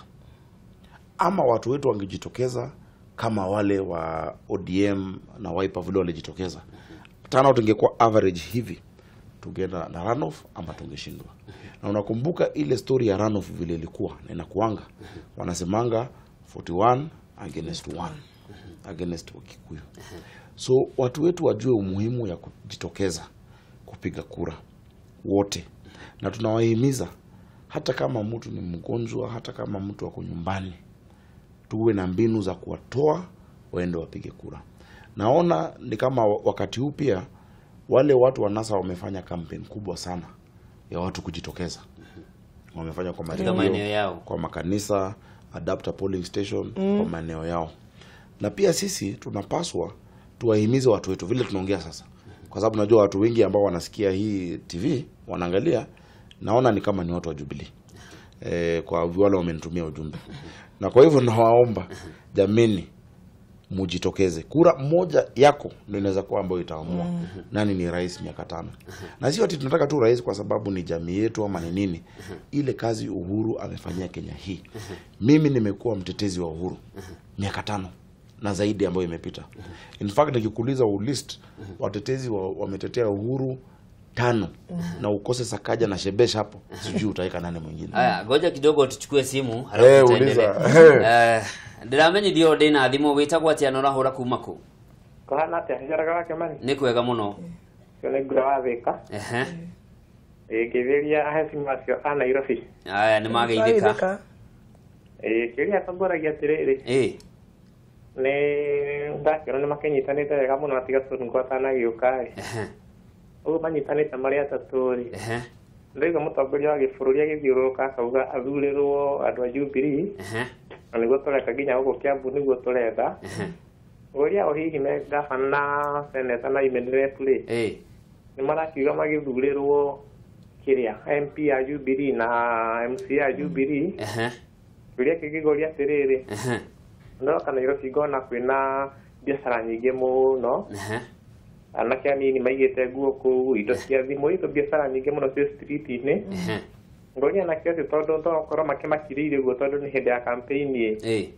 Speaker 3: ama watu wetu wangejitokeza kama wale wa ODM na Wiper vile walijitokeza, turnout ingekuwa average hivi, tungeenda na runoff ama tungeshindwa. Na unakumbuka ile story ya runoff vile ilikuwa na inakuanga, wanasemanga 41 against 1 against Wakikuyu. So watu wetu wajue umuhimu ya kujitokeza kupiga kura wote, na tunawahimiza hata kama mtu ni mgonjwa, hata kama mtu ako nyumbani, tuwe na mbinu za kuwatoa waende wapige kura. Naona ni kama wakati huu pia wale watu wa NASA wamefanya campaign kubwa sana ya watu kujitokeza. Wamefanya kwa maeneo
Speaker 2: yao,
Speaker 3: kwa makanisa, adapter polling station, kwa maeneo yao. Na pia sisi tunapaswa tuwahimize watu wetu vile tunaongea sasa. Kwa sababu najua watu wengi ambao wanasikia hii TV, wanaangalia, naona ni kama ni watu wa Jubilee. Kwa wale wamenitumia ujumbe. Na kwa hivyo nawaomba jameni, mujitokeze. Kura moja yako ndio inaweza kuwa ambayo itaamua nani ni rais miaka 5. Na sio ati tunataka tu rais kwa sababu ni jamii yetu ama ni nini. Ile kazi Uhuru amefanyia Kenya hii. Mimi nimekuwa mtetezi wa Uhuru miaka 5 na zaidi ambayo imepita. In fact nikikuuliza list watetezi wametetea Uhuru 5 na ukose Sakaja na Shebesh hapo, sijui utaweka nani mwingine.
Speaker 2: Haya, ngoja kidogo tuchukue simu halafu tutaendelea. Ndiramenyithio ndina thimu witagwo atia na urahura kuma ku?
Speaker 5: Kuhana atia njaraga wake mani?
Speaker 2: Ni kwega muno.
Speaker 5: Cio nĩ ngura wa Thika. Ngĩthĩria ahecimu acio a Nairobi.
Speaker 2: Haya, nĩ mageithĩka.
Speaker 5: Kĩũria tongũragia atĩrĩrĩ, nĩ ndakĩona nĩ makĩnyitanĩte wega mũno atiga Sonko atanagĩũka ĩ. Ũguo manyitanĩte marĩ atatũ rĩ, ndaigua mũtongoria wa gĩbũrũri agĩthiũrũrũka akauga athurĩrwo andũ a Jubilee, na nĩguo tũreka nginya gũkũ Kiambu nĩguo tũretha. Ũria o hihi me gavana na seneta na women rep rĩ, nĩ marakiuga magĩthurĩrwo kĩrĩa MP ya Jubilee na MC ya Jubilee. Kĩũria kĩngĩ atĩrĩrĩ, ndoka Nairobi ngona kwĩna biacara nyingĩ mũno, anake anini maigĩte nguo kũu, indo cia thimũ, indo biacara nyingĩ mũno ciĩ street-inĩ. Ngoria anake acio tondũ tokorwo makĩmakirĩire ũguo tondũ nĩ hĩndĩ ya campaign ĩ,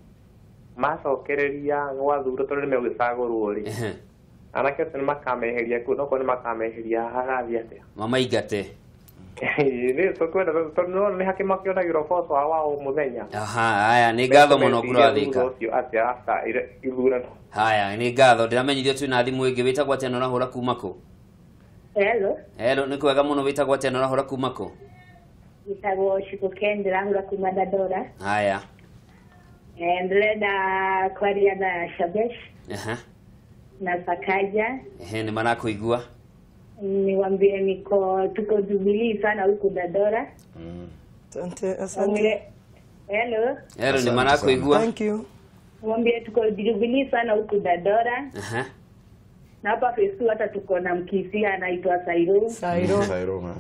Speaker 5: macokereria gwathurwo tondũ nĩmegũgĩcagũrwo rĩ, anake acio nĩmakameheria kũu, nokorwo nĩmakameheria hagathiĩ atĩa?
Speaker 2: Mamaingate.
Speaker 5: Nĩ tũkwenda tondũ nĩ hakĩ makĩonagĩrwo ũboco wao wa o mũthenya.
Speaker 2: Haya, nĩ ngatho mũno kura Thika.
Speaker 5: Ũcio atĩa after ithurano?
Speaker 2: Haya, nĩ ngatho. Ndĩramenyithio twĩna thimũ ĩngĩ. Wĩtagwo atĩa na ũrahũra kuma kũ?
Speaker 6: Hello.
Speaker 2: Hello, nĩ kwega mũno. Wĩtagwo atĩa na ũrahũra kuma kũ?
Speaker 6: Wĩtagwo Shiko Ken, ndĩrahũra kuma Dandora.
Speaker 2: Haya.
Speaker 6: Ndĩrenda kwaria na Shebesh na Sakaja.
Speaker 2: Nĩ marakũigua.
Speaker 6: Niwaambie niko tuko Jubilee sana huku Dandora.
Speaker 4: Asante, asante.
Speaker 6: Hello.
Speaker 2: Hello, ni marakuigua.
Speaker 4: Thank you.
Speaker 6: Mwambie tuko Jubilee sana huku Dandora. Na hapa Facebook hata tuko na Mkisi anaitwa Sairo.
Speaker 4: Sairo.
Speaker 3: Sairo.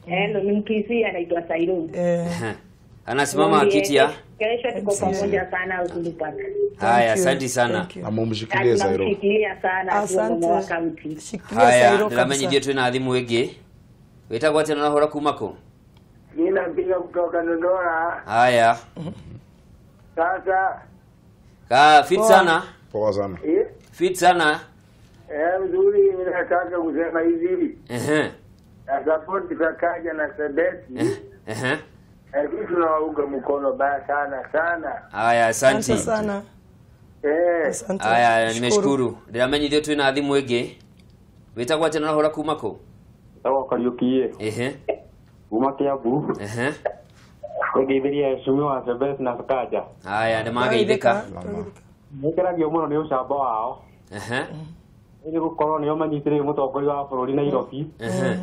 Speaker 6: Hello, ni Mkisi anaitwa Sairo.
Speaker 2: Anasimama kiti ya
Speaker 6: Kesho tuko pamoja sana Uhuru Park.
Speaker 2: Haya, asante sana.
Speaker 3: Na mumshikilie Sairo.
Speaker 6: Tunamshikilia sana
Speaker 4: Asante.
Speaker 6: wa kaunti.
Speaker 4: Shikilia
Speaker 2: Haya,
Speaker 4: Sairo
Speaker 2: ndĩramenyithio
Speaker 4: kabisa.
Speaker 2: twĩna thimũ ĩngĩ. Wĩtagwo atĩa na ũrahũra kuma kũ?
Speaker 1: Mimi napiga kutoka Dodoma.
Speaker 2: Haya.
Speaker 1: Sasa
Speaker 2: Ka fit sana.
Speaker 3: Poa sana.
Speaker 2: Fit sana.
Speaker 1: Mzuri, mimi nataka kusema hivi.
Speaker 2: Ehe.
Speaker 1: Na support Sakaja na Sebeti.
Speaker 2: Ehe.
Speaker 1: Sisi tunawaunga mkono baya sana sana.
Speaker 2: Haya,
Speaker 4: Asante
Speaker 2: asante.
Speaker 4: sana. Asante.
Speaker 2: Haya, nimeshukuru. Ndĩramenyithio twĩna thimũ ĩngĩ. Wĩtagwo atĩa na ũrahũra kuma kũ?
Speaker 5: Etagwo Kariũki.
Speaker 2: Ehe.
Speaker 5: Kuma Kiambu.
Speaker 2: Ehe.
Speaker 5: Ngeithĩria heshimiwa wa Sebeti na Sakaja.
Speaker 2: Haya, nĩmageithĩka.
Speaker 5: Nĩngenagio mũno nĩ ũcamba wao.
Speaker 2: Ehe.
Speaker 5: Nĩ gũkorwo nĩo manyitĩrĩire mũtongoria wa bũrũri Nairobi.
Speaker 2: Ehe.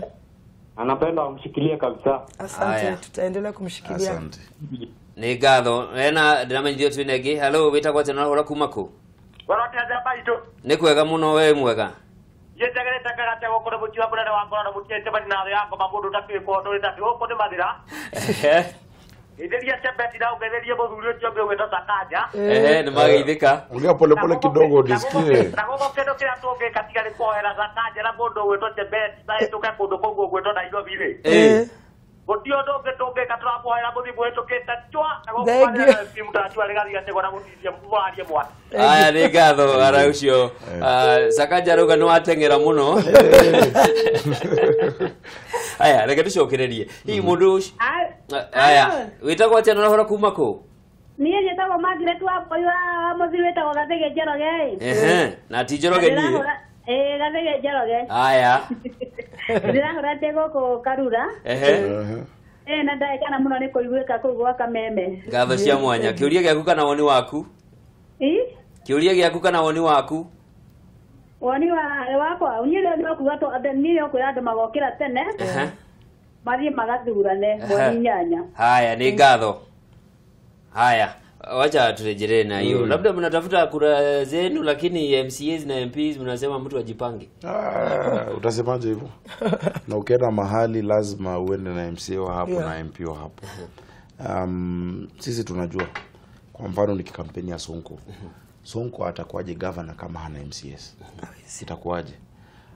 Speaker 5: Anapenda wamshikilie kabisa.
Speaker 4: Asante,
Speaker 2: Haya.
Speaker 4: tutaendelea kumshikilia.
Speaker 3: Asante.
Speaker 2: Nĩ ngatho. Ena ndĩramenyithio twĩna ĩngĩ. Hello, wĩtagwo atĩa na ũrahũra kuma kũ?
Speaker 1: Waratia njamba itũ.
Speaker 2: Nĩ kwega mũno, we mwega.
Speaker 1: Njĩtagĩrĩte karate gũkũ nĩ mũciĩ wa mũnene wa ngoro na mũciĩ cemani na thĩ ya ngoma mũndũ ũtakĩũĩ kwa ndũrĩ takĩ gũkũ nĩ mathira.
Speaker 2: Ehe.
Speaker 1: Geithĩria Chebeti na ũgeithĩrie mũthuri ũcio ũngĩ ũgwĩtwo Sakaja.
Speaker 2: Ehe, nĩmageithĩka.
Speaker 3: Ongea pole pole kidogo nisikie.
Speaker 1: Na gũkũ kĩndũ kĩrĩa tũngĩka tiga nĩ kũhoera Sakaja na mũndũ ũgwĩtwo Chebeti mahĩtũke kũndũ kũu gũgwĩtwo Nairobi rĩ.
Speaker 2: Eh.
Speaker 1: Gũtirĩ ũndũ ũngĩ tũngĩka, tũramũhoera mũthiĩ mũhĩtũkĩte chwa na gũkũ
Speaker 4: Thank you.
Speaker 1: mathira na mũtachua rĩgathiĩ gategwa na mũtithie mũrarie mwana.
Speaker 2: Aya, nĩ ngatho ara ũcio. Sakaja rauga nĩ wateng'era mũno. Aya, reke tũcokererie. Hihi mũndũ ũcio Aya, wĩtagwo atĩa na ũrahũra kuma kũ?
Speaker 6: Niĩ njĩtagwo Margaret wa Mboi wa mũthuri wĩtagwo Gathege Njoroge.
Speaker 2: Ehe, na ti Njoroge niĩ.
Speaker 6: Ĩĩ, Gathege Njoroge.
Speaker 2: Aya.
Speaker 6: Ndĩrahũra ndĩ gũkũ Karura.
Speaker 2: Ehe.
Speaker 6: Ĩĩ, na ndagĩkana mũno nĩ kũiguĩka kũu gwa Kameme.
Speaker 2: Ngatho cia mwanya. Kĩũria gĩaku kana woni waku?
Speaker 6: Ĩ?
Speaker 2: Kĩũria gĩaku kana woni waku?
Speaker 6: Woni wa wakwa, niĩ rĩu no kuga niĩ no kwĩra andũ magokĩra tene.
Speaker 2: Ehe.
Speaker 6: Mathiĩ magathurane mweri 8.
Speaker 2: Haya, ni ngatho. Haya, wacha turejelee na hiyo. Labda mnatafuta kura zenu, lakini MCAs na MPs mnasema mtu ajipange.
Speaker 3: Utasemaje hivyo? Na ukienda mahali lazima uende na MCA wa hapo na MP wa hapo. Sisi tunajua. Kwa mfano ni kampeni ya Sonko. Sonko atakuwaje governor kama hana MCAs? Itakuwaje?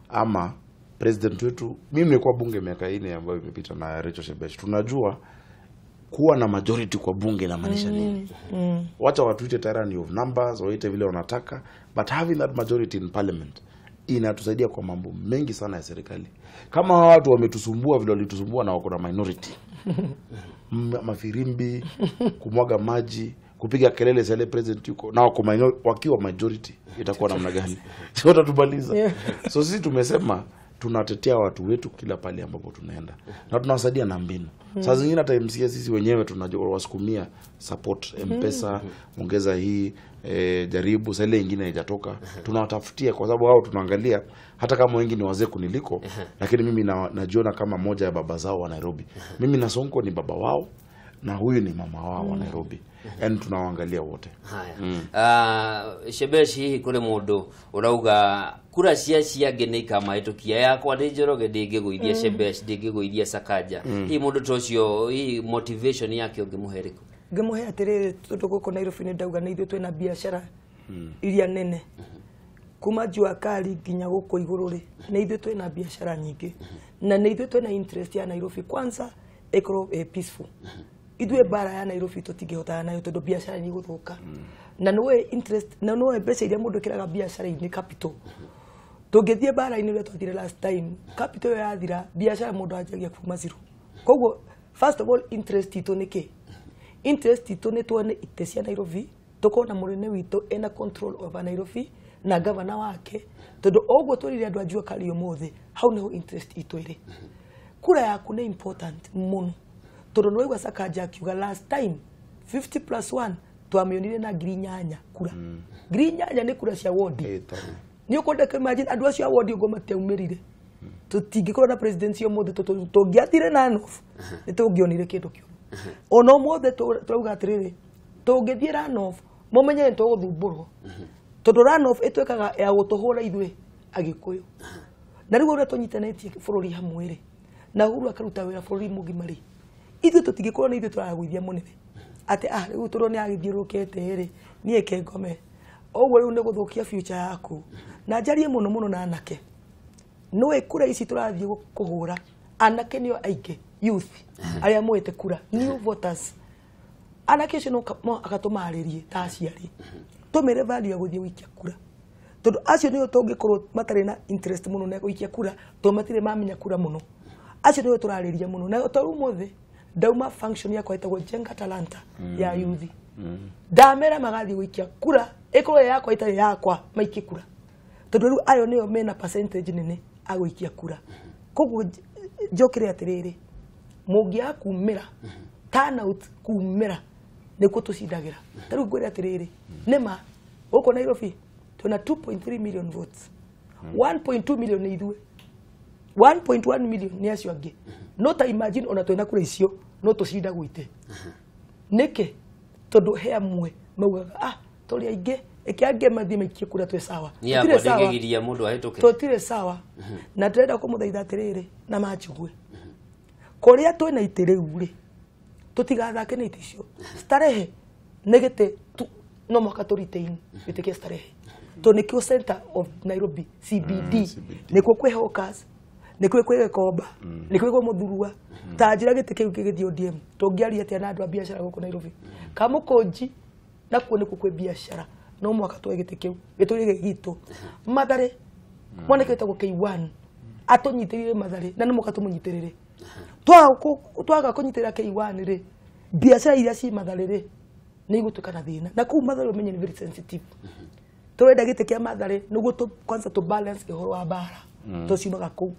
Speaker 3: Ama president wetu, mimi nimekuwa bunge miaka 4 ambayo imepita na Rachel Shebesh. Tunajua kuwa na majority kwa bunge inamaanisha nini. Wacha watuite tyranny of numbers, waite vile wanataka, but having that majority in parliament inatusaidia kwa mambo mengi sana ya serikali. Kama watu wametusumbua vile walitusumbua na wako na minority. Mafirimbi, kumwaga maji, kupiga kelele sele president yuko na wako wakiwa majority itakuwa namna gani? Sio watatubaliza. So sisi tumesema tunatetea watu wetu kila pale ambapo tunaenda na tunawasaidia na mbinu. Saa zingine hata MCA sisi wenyewe tunajua wasukumia support M-Pesa, ongeza hii, jaribu sasa ile nyingine haijatoka, tunawatafutia kwa sababu hao tunaangalia hata kama wengi ni wazee kuniliko, lakini mimi najiona kama moja ya baba zao wa Nairobi. Mimi na Sonko ni baba wao na huyu ni mama wao wa Nairobi. And tunawaangalia wote.
Speaker 2: Haya. Shebesh, hihi kuri mundu urauga kura cia ciangĩ nĩ ikamahĩtũkia yakwa ndĩ Njoroge ndĩngĩgũithia Shebesh, ndĩngĩgũithia Sakaja. Hihi mũndũ ta ũcio, hihi motivation yake ũngĩmũhe ĩrĩkũ?
Speaker 4: Ngĩmũhe atĩrĩrĩ, tondũ gũkũ Nairobi nĩ ndauga nĩ ithuĩ twĩna biacara iria nene kuma jua kali nginya gũkũ igũrũ rĩ, nĩ ithuĩ twĩna biacara nyingĩ na nĩ ithuĩ twĩna interest ya Nairobi kwanza ĩkorwo ĩ peaceful. Ithuĩ bara ya Nairobi tũtingĩhotana nayo tondũ biacara nĩ igũthũka. Na nĩũĩ interest, na nĩũĩ mbeca iria mũndũ ĩkĩraga biacara-inĩ capital. Tũngĩthiĩ bara-inĩ ũrĩa twathire last time, capital ĩyo yathira, biacara mũndũ anjagia kuma zero. Koguo first of all interest itũ nĩ kĩ? Interest itũ nĩ tuone itĩ cia Nairobi, tũkorwo na mũnene witũ ena control over Nairobi na governor wake, tondũ ũguo twĩrire andũ a Jua Kali ũmũthĩ, hau nĩho interest itũ ĩrĩ. Kura yaku nĩ important mũno. Tondũ nĩ waigua Sakaja akiuga last time 50 plus 1 twamĩonire na 8,000 kura. 8,000 nĩ kura cia wodi. Nĩ ũkwenda kũ imagine andũ acio a wodi ũguo matiaumĩrire. Tũtingĩkorwo na presidency ũmũthĩ tũngĩathire na runoff nĩ tũngĩonire kĩndũ kĩũru. Ona ũmũthĩ tũrauga atĩrĩrĩ, tũngĩthiĩ runoff mũmenye nĩ tũgũthumbũrwo. Tondũ runoff ĩtuĩkaga ya gũtũhũra ithuĩ Agĩkũyũ. Na rĩu ũrĩa tũnyitanĩtie bũrũri hamwe rĩ, na Uhuru akaruta wĩra bũrũri mũgima rĩ, ithuĩ tũtingĩkorwo nĩ ithuĩ tũragũithia mũnene. Atĩ ah rĩu tondũ nĩ agĩthiũrũrũkĩte rĩ niĩ ke ngome. Ũguo rĩu nĩ gũthũkia future yaku. Na njarie mũno mũno na anake. Nĩũĩ kura ici tũrathiĩ kũhũra anake nĩo aingĩ youth arĩa moete kura new voters. Anake acio no akatũmarĩrie ta aciari. Tũmere value ya gũthiĩ gũikia kura. Tondũ acio nĩo tũngĩkorwo matarĩ na interest mũno na gũikia kura tondũ matirĩ mamenya kura mũno. Acio nĩo tũrarĩria mũno. Na to ũmũthĩ ndauma function yakwa ĩtagwo Jenga Talanta ya youth. Ndamera magathiĩ gũikia kura ĩkorwo yakwa ĩtarĩ yakwa maikie kura. Tondũ rĩu ayo nĩo mena percentage nene a gũikia kura. Koguo njokere atĩrĩrĩ mũngĩaga kumĩra turnout kumĩra nĩkuo tũcindagĩra. Ta rĩu ngwĩre atĩrĩrĩ nĩma gũkũ Nairobi twĩna 2.3 million votes. 1.2 million nĩ ithuĩ. 1.1 million nĩ acio angĩ. No ta imagine ona twĩna kura icio no tũcindagwo ite. Nĩkĩ? Tondũ he amwe maugaga ah tũrĩ aingĩ ĩke angĩ mathiĩ maikie kura twĩ sawa.
Speaker 2: Tũtirĩ sawa. Mũndũ ahĩtũke.
Speaker 4: Tũtirĩ sawa. Na ndĩrenda kũmũthaitha atĩrĩrĩ na manjigue. Kũrĩa twĩna itĩ rĩu rĩ tũtigathake na itĩ icio. Starehe nĩ gĩtĩ no mũhaka tũ retain gĩtĩ kĩa Starehe. Tondũ nĩkĩo center of Nairobi CBD. Nĩkuo kwĩ hawkers, nĩkuo kwĩ Gĩkomba, nĩkuo kwĩ Mũthurua. Ta njĩra gĩtĩ kĩu gĩgĩthiĩ ODM tũngĩaria atĩa na andũ a biacara gũkũ Nairobi. Kamũkũnji nakuo nĩkuo kwĩ biacara no mũhaka tuoe gĩtĩ kĩu gĩtũre gĩ gitũ. Mathare mwanake wĩtagwo K1 atũnyitĩrĩire Mathare na nĩ mũhaka tũmũnyitĩrĩre. Twaga kũnyitĩrĩra K1 rĩ biacara iria ci Mathare rĩ nĩ igũtuĩka na thĩna. Na kũu Mathare ũmenye nĩ very sensitive. Tũrenda gĩtĩ kĩa Mathare nĩguo kwanza tũ balance ũhoro wa mbara tũciumaga kũu.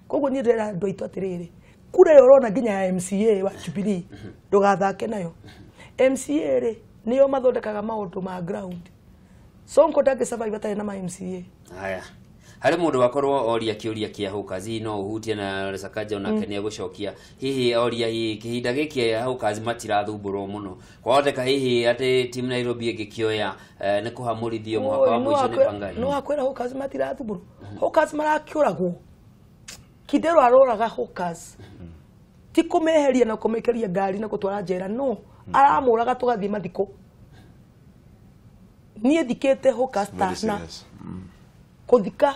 Speaker 4: Koguo niĩ ndĩrera andũ aitũ atĩrĩrĩ kura ĩyo ũrona nginya ya MCA wa Jubilee ndũgathake nayo. MCA rĩ nĩo mathondekaga maũndũ ma ground. Sonko ndangĩ survive atarĩ na ma MCA.
Speaker 2: Haya. Harĩ mũndũ wakorwo oria kĩũria kĩa Hawkers no ũhutie na Sakaja onake nĩ egũcokia. Hihi oria hihi kĩhinda gĩkĩ Hawkers matirathumburwo mũno. Kwahoteka hihi atĩ team Nairobi ĩngĩkĩoya nĩ kũhamũrithio mũhaka wa mũico nĩ Pangani.
Speaker 4: No akwĩra Hawkers matirathumbũrwo. Hawkers marakĩũragwo. Kidero aroraga Hawkers. Ti kũmeheria na kũmaikaria ngari na gũtwara njera no aramũraga tũgathiĩ mathiko. Niĩ thikĩte Hawkers ta na kũthika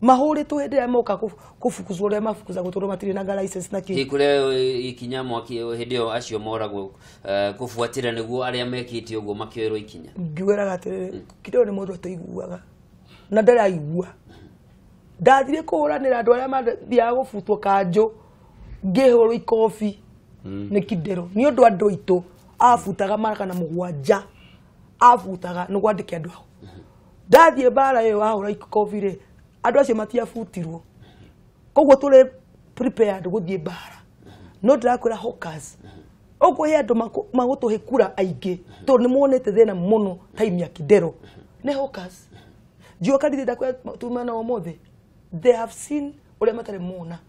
Speaker 4: mahũrĩtwo hĩndĩ ĩrĩa moka kũbukuzwo ũrĩa mabukuzagwo tondũ matirĩ na license na kĩ.
Speaker 2: Kũrĩa ikinya mwaki hĩndĩ ĩyo acio moragwo kũbuatĩra nĩguo arĩa mekĩte ũguo makĩoerwo ikinya.
Speaker 4: Ngiugaga atĩrĩrĩ Kidero nĩ mũndũ atũiguaga na ndaraigua. Ndathire kũhũranĩra andũ arĩa mathiaga gũbutwo kanjũ ngĩhũrwo ikobi nĩ Kidero nĩ ũndũ andũ aitũ abutaga magana mũgwanja abutaga nĩguo andĩke andũ ao. Ndathiĩ mbara ĩyo ahũra ikobi rĩ andũ acio matiabutirwo. Koguo tũrĩ prepared gũthiĩ mbara. No ndĩrakwĩra Hawkers ũguo he andũ magũtũhe kura aingĩ tondũ nĩ monete thĩna mũno time ya Kidero nĩ Hawkers. Jua kali ndakwĩra tuma na ũmũthĩ they have seen ũrĩa matarĩ mona.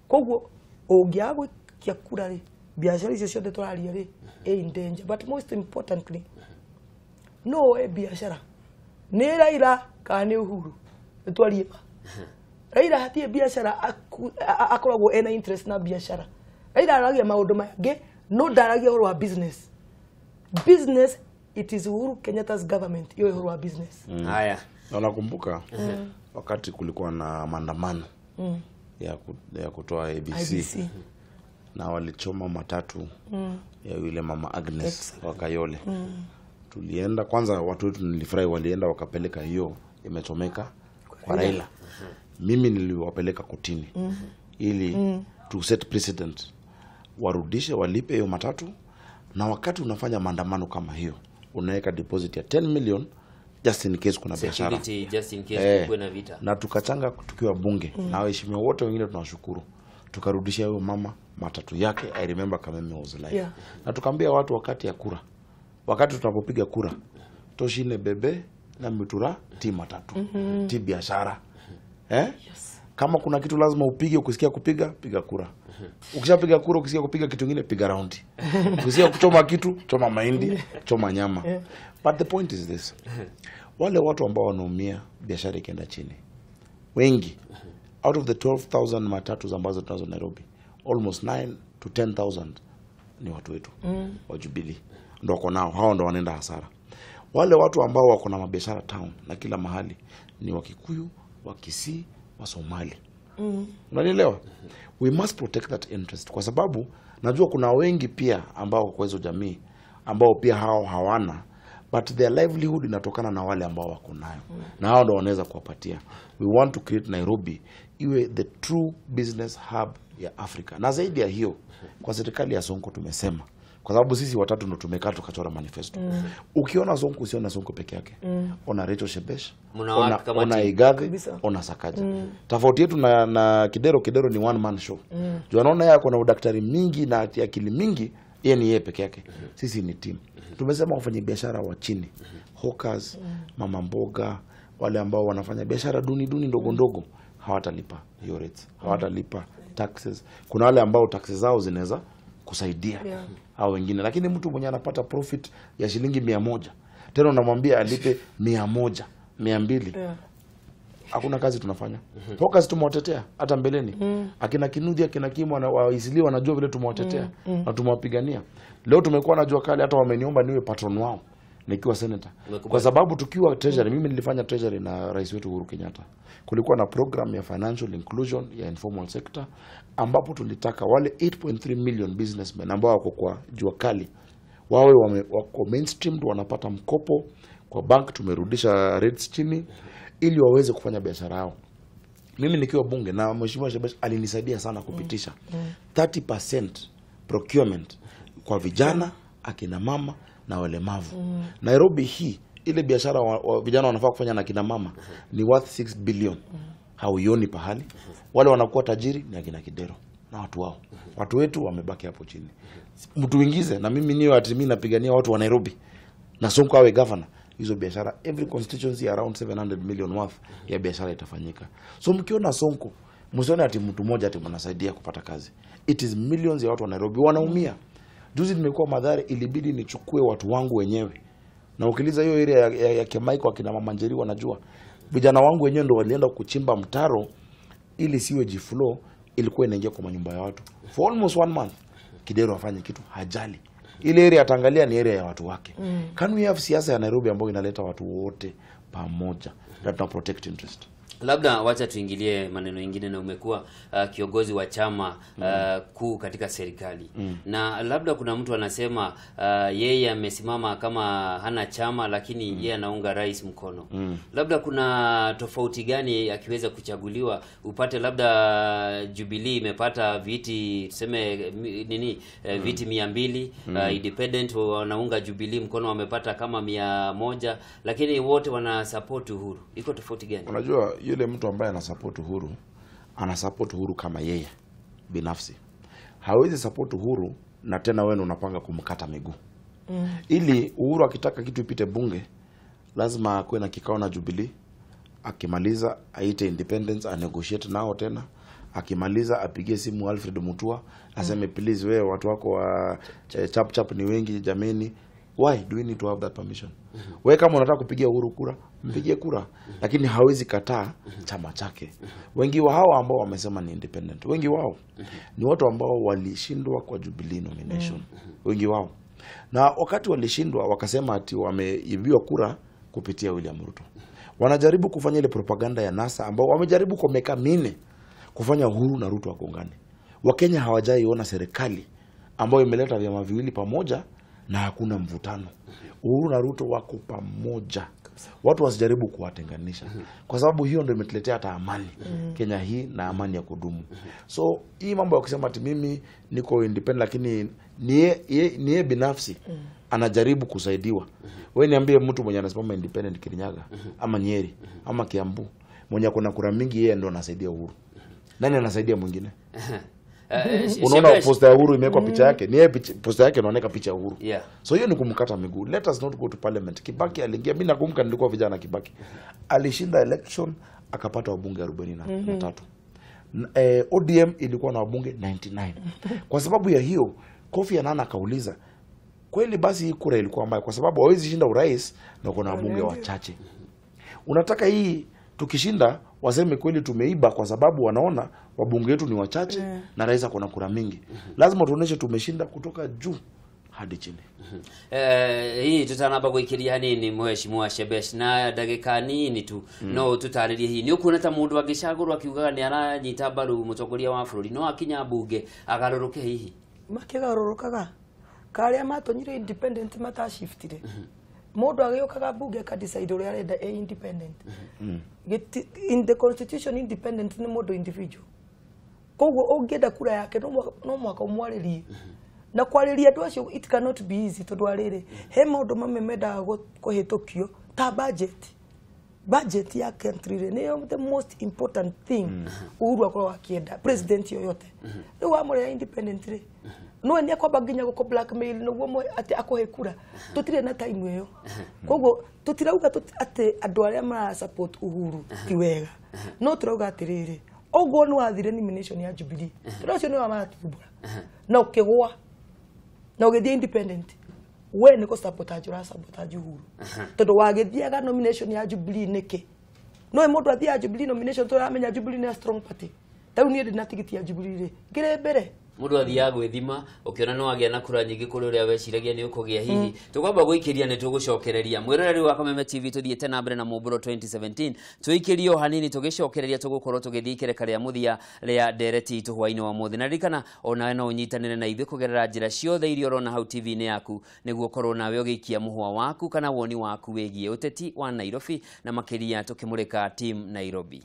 Speaker 4: Koguo ũngĩaga gũikia kura rĩ biacara icio ciothe tũraria rĩ in danger. But most importantly no woe biacara nĩ Raila kana nĩ Uhuru nĩtwarie ma. Raila hatirĩ biacara akoragwo ena interest na biacara. Raila aragia maũndũ mangĩ no ndaragia ũhoro wa business. Business it is Uhuru Kenyatta's government hiyo ũhoro wa business.
Speaker 2: Haya.
Speaker 3: Na nakumbuka wakati kulikuwa na maandamano ya kutoa ABC. Na walichoma matatu ya yule mama Agnes wa Kayole. Tulienda kwanza watu wetu nilifurahi walienda wakapeleka hiyo imechomeka kwa Raila. Mimi niliwapeleka kotini ili to set precedent warudishe walipe hiyo matatu. Na wakati unafanya maandamano kama hiyo unaweka deposit ya 10 million just in case kuna biashara,
Speaker 2: just in case kuwe na vita.
Speaker 3: Na tukachanga tukiwa bunge na waheshimiwa wote wengine tunawashukuru, tukarudishia huyo mama matatu yake. I remember Kameme was alive. Yeah. Na tukaambia watu wakati ya kura, wakati tunapopiga kura toshine bebe na mitura ti matatu ti biashara. Yes. Kama kuna kitu lazima upige, ukisikia kupiga piga kura. Ukishapiga kura, ukisikia kupiga kitu kingine piga raundi. Ukisikia kuchoma kitu choma mahindi, choma nyama. But the point is this. Wale watu ambao wanaumia biashara ikienda chini, wengi out of the 12,000 matatu ambazo tunazo Nairobi, almost 9 to 10,000 ni watu wetu wa Jubilee. Ndio wako nao, hao ndio wanaenda hasara. Wale watu ambao wako na mabiashara town na kila mahali ni Wakikuyu, Wakisii, wa Somali. Unanielewa? We must protect that interest kwa sababu najua kuna wengi pia ambao kwa hizo jamii ambao pia hao hawana, but their livelihood inatokana na wale ambao wako nayo. Na hao ndio wanaweza kuwapatia. We want to create Nairobi iwe the true business hub ya Africa. Na zaidi ya hiyo, kwa serikali ya Sonko tumesema, kwa sababu sisi watatu ndo tumekaa tukachora manifesto. Ukiona Sonko usione Sonko peke yake. Ona Rachel Shebesh, ona Igathe, ona Sakaja. Tofauti yetu na Kidero, Kidero ni one man show. Juu anaona yeye ako na udaktari mingi na akili mingi, yeye ni yeye peke yake. Sisi ni team. Tumesema wafanya biashara wa chini, hawkers, mama mboga, wale ambao wanafanya biashara duni duni ndogo ndogo, hawatalipa hiyo rates, hawatalipa taxes. Kuna wale ambao taxes zao zinaweza kusaidia hao wengine, lakini mtu mwenye anapata profit ya shilingi 100 tena unamwambia alipe 100, 200. Hakuna kazi tunafanya. Hawkers tumewatetea hata mbeleni. Akina Kinudi, akina Kimwa na Waisili wanajua vile tumewatetea na tumewapigania. Leo tumekuwa na jua kali, hata wameniomba niwe patron wao nikiwa senator. Kwa sababu tukiwa treasury, mimi nilifanya treasury na rais wetu Uhuru Kenyatta. Kulikuwa na program ya financial inclusion ya informal sector ambapo tulitaka wale 8.3 million businessmen ambao wako kwa jua kali wawe wako mainstream, wanapata mkopo kwa bank, tumerudisha rates chini ili waweze kufanya biashara yao. Mimi nikiwa bunge na Mheshimiwa Shebesh alinisaidia sana kupitisha 30% procurement kwa vijana, akina mama na walemavu. Nairobi hii ile biashara vijana wanafaa kufanya na akina mama ni worth 6 billion. Hauioni pahali. Wale wanakuwa tajiri ni akina Kidero na watu wao. Watu wetu wamebaki hapo chini. Mtu ingize na mimi niyo ati mimi napigania watu wa Nairobi na Sonko awe governor. Hizo biashara every constituency around 700 million worth ya biashara itafanyika. So mkiona Sonko msione ati mtu mmoja ati mnasaidia kupata kazi. It is millions ya watu wa Nairobi wanaumia. Juzi nimekuwa Mathare, ilibidi nichukue watu wangu wenyewe. Na ukiliza hiyo area ya Kemaiko akina Mama Njeri wanajua. Vijana wangu wenyewe ndio walienda kuchimba mtaro ili sewage flow ilikuwa inaingia kwa manyumba ya watu. For almost 1 month Kidero afanye kitu hajali. Ile area ataangalia ni area ya watu wake. Can we have siasa ya Nairobi ambayo inaleta watu wote pamoja na tuna protect interest?
Speaker 2: Labda wacha tuingilie maneno mengine, na umekuwa kiongozi wa chama kuu katika serikali. Na labda kuna mtu anasema yeye amesimama kama hana chama lakini yeye anaunga rais mkono. Labda kuna tofauti gani akiweza kuchaguliwa upate labda Jubilee imepata viti tuseme nini viti 200, independent wanaunga Jubilee mkono wamepata kama 100, lakini wote wana support Uhuru. Iko tofauti gani?
Speaker 3: Unajua yule mtu ambaye ana support Uhuru, ana support Uhuru kama yeye binafsi. Hawezi support Uhuru na tena wewe unapanga kumkata miguu. Ili Uhuru akitaka kitu ipite bunge, lazima akuwe na kikao na Jubilee. Akimaliza aite independence, a negotiate nao tena. Akimaliza apigie simu Alfred Mutua, aseme please wewe watu wako wa chap chap ni wengi jameni. Why do we need to have that permission? Wewe kama unataka kupigia Uhuru kura, mpigie kura, lakini hawezi kataa chama chake. Wengi wa hawa ambao wamesema ni independent, wengi wao ni watu ambao walishindwa kwa Jubilee nomination. Wengi wao. Na wakati walishindwa wakasema ati wameibiwa kura kupitia William Ruto. Wanajaribu kufanya ile propaganda ya NASA ambao wamejaribu kwa miaka 4 kufanya Uhuru na Ruto wakuungane. Wakenya hawajaiona serikali ambayo imeleta vyama viwili pamoja na hakuna mvutano. Uhuru na Ruto wako pamoja. Watu wasijaribu kuwatenganisha. Kwa sababu hiyo ndio imetuletea hata amani Kenya hii na amani ya kudumu. So hii mambo ya kusema ati mimi niko independent lakini niye binafsi anajaribu kusaidiwa. Wewe niambie mtu mwenye anasimama independent Kirinyaga ama Nyeri ama Kiambu mwenye kuna kura mingi yeye ndio anasaidia Uhuru. Nani anasaidia mwingine? Unaona posta ya Uhuru imewekwa picha yake. Ni yeye posta yake inaoneka picha ya Uhuru. So hiyo ni kumkata miguu. Let us not go to parliament. Kibaki aliingia, mimi nakumbuka nilikuwa vijana Kibaki. Alishinda election akapata wabunge 43. ODM ilikuwa na wabunge 99. Kwa sababu ya hiyo Kofi Annan akauliza, kweli basi hii kura ilikuwa mbaya kwa sababu hawezi shinda urais na kuna wabunge wachache. Unataka hii tukishinda Waseme kweli tumeiba, kwa sababu wanaona wabunge wetu ni wachache na rais ako na kura mingi. Lazima tuoneshe tumeshinda kutoka juu hadi chini.
Speaker 2: Hii tutanamba gwikiria hanini mheshimiwa Shebesh na ndagika nini tu no tutaririe hihi ni ukuona ta mundu angicagurwo akiugaga ni aranyita mbaru mutongoria wa bururi no akinya mbunge agaruruke hihi?
Speaker 4: Makigarurukaga karia matonyire independent matashiftire. Mundu agiukaga mbunge akadecide uria arenda e independent. In the constitution independent ni mundu individual. Koguo ungienda kura yake no mwaka umwaririe. Na kwariria andu acio it cannot be easy tondu ariri he maundu mamwe mendaga kuhitukio ta budget. Budget ya country ri niyo the most important thing. Uhuru akorwo akienda president yoyote riu wamurea independent ri no ni akwamba nginya guko blackmail niguo ati akuhe kura. Tutire na time iyo. Koguo tutirauga ati andu aria mara support Uhuru ti wega, no turauga atiriri oguo ni wathire nomination ya Jubilee tondu acio nio maratuthumbura na ukigwa na ugithie independent we ni sabotage ura sabotage Uhuru tondu wagithiaga nomination ya Jubilee niki? No mundu athia Jubilee nomination turamenya Jubilee ni a strong party. Tau nie ndina tigiti ya Jubilee ri ngire mbere
Speaker 2: mundu athiaga gwithima ukiona no agia na kura nyingi kuri uria weciragia ni ukugia hihi. Tukwamba gwikiria ni tugucokereria mwiroreri wa Kameme TV tuthiete na mbere na Mumburo 2017 tuikirio hanini tugicokereria tugukorwo tugithii ikereka ria muthia ria ndereti itu hwaini wa muthi. Na ririkana onawe no unyitanire na ithuĩ kugerera njira ciothe iria urona hau TV-inĩ yaku niguo ukorwo nawe ugiikia muhwa waku kana woni waku wigie uteti wa Nairobi na makiria tukimurika team Nairobi.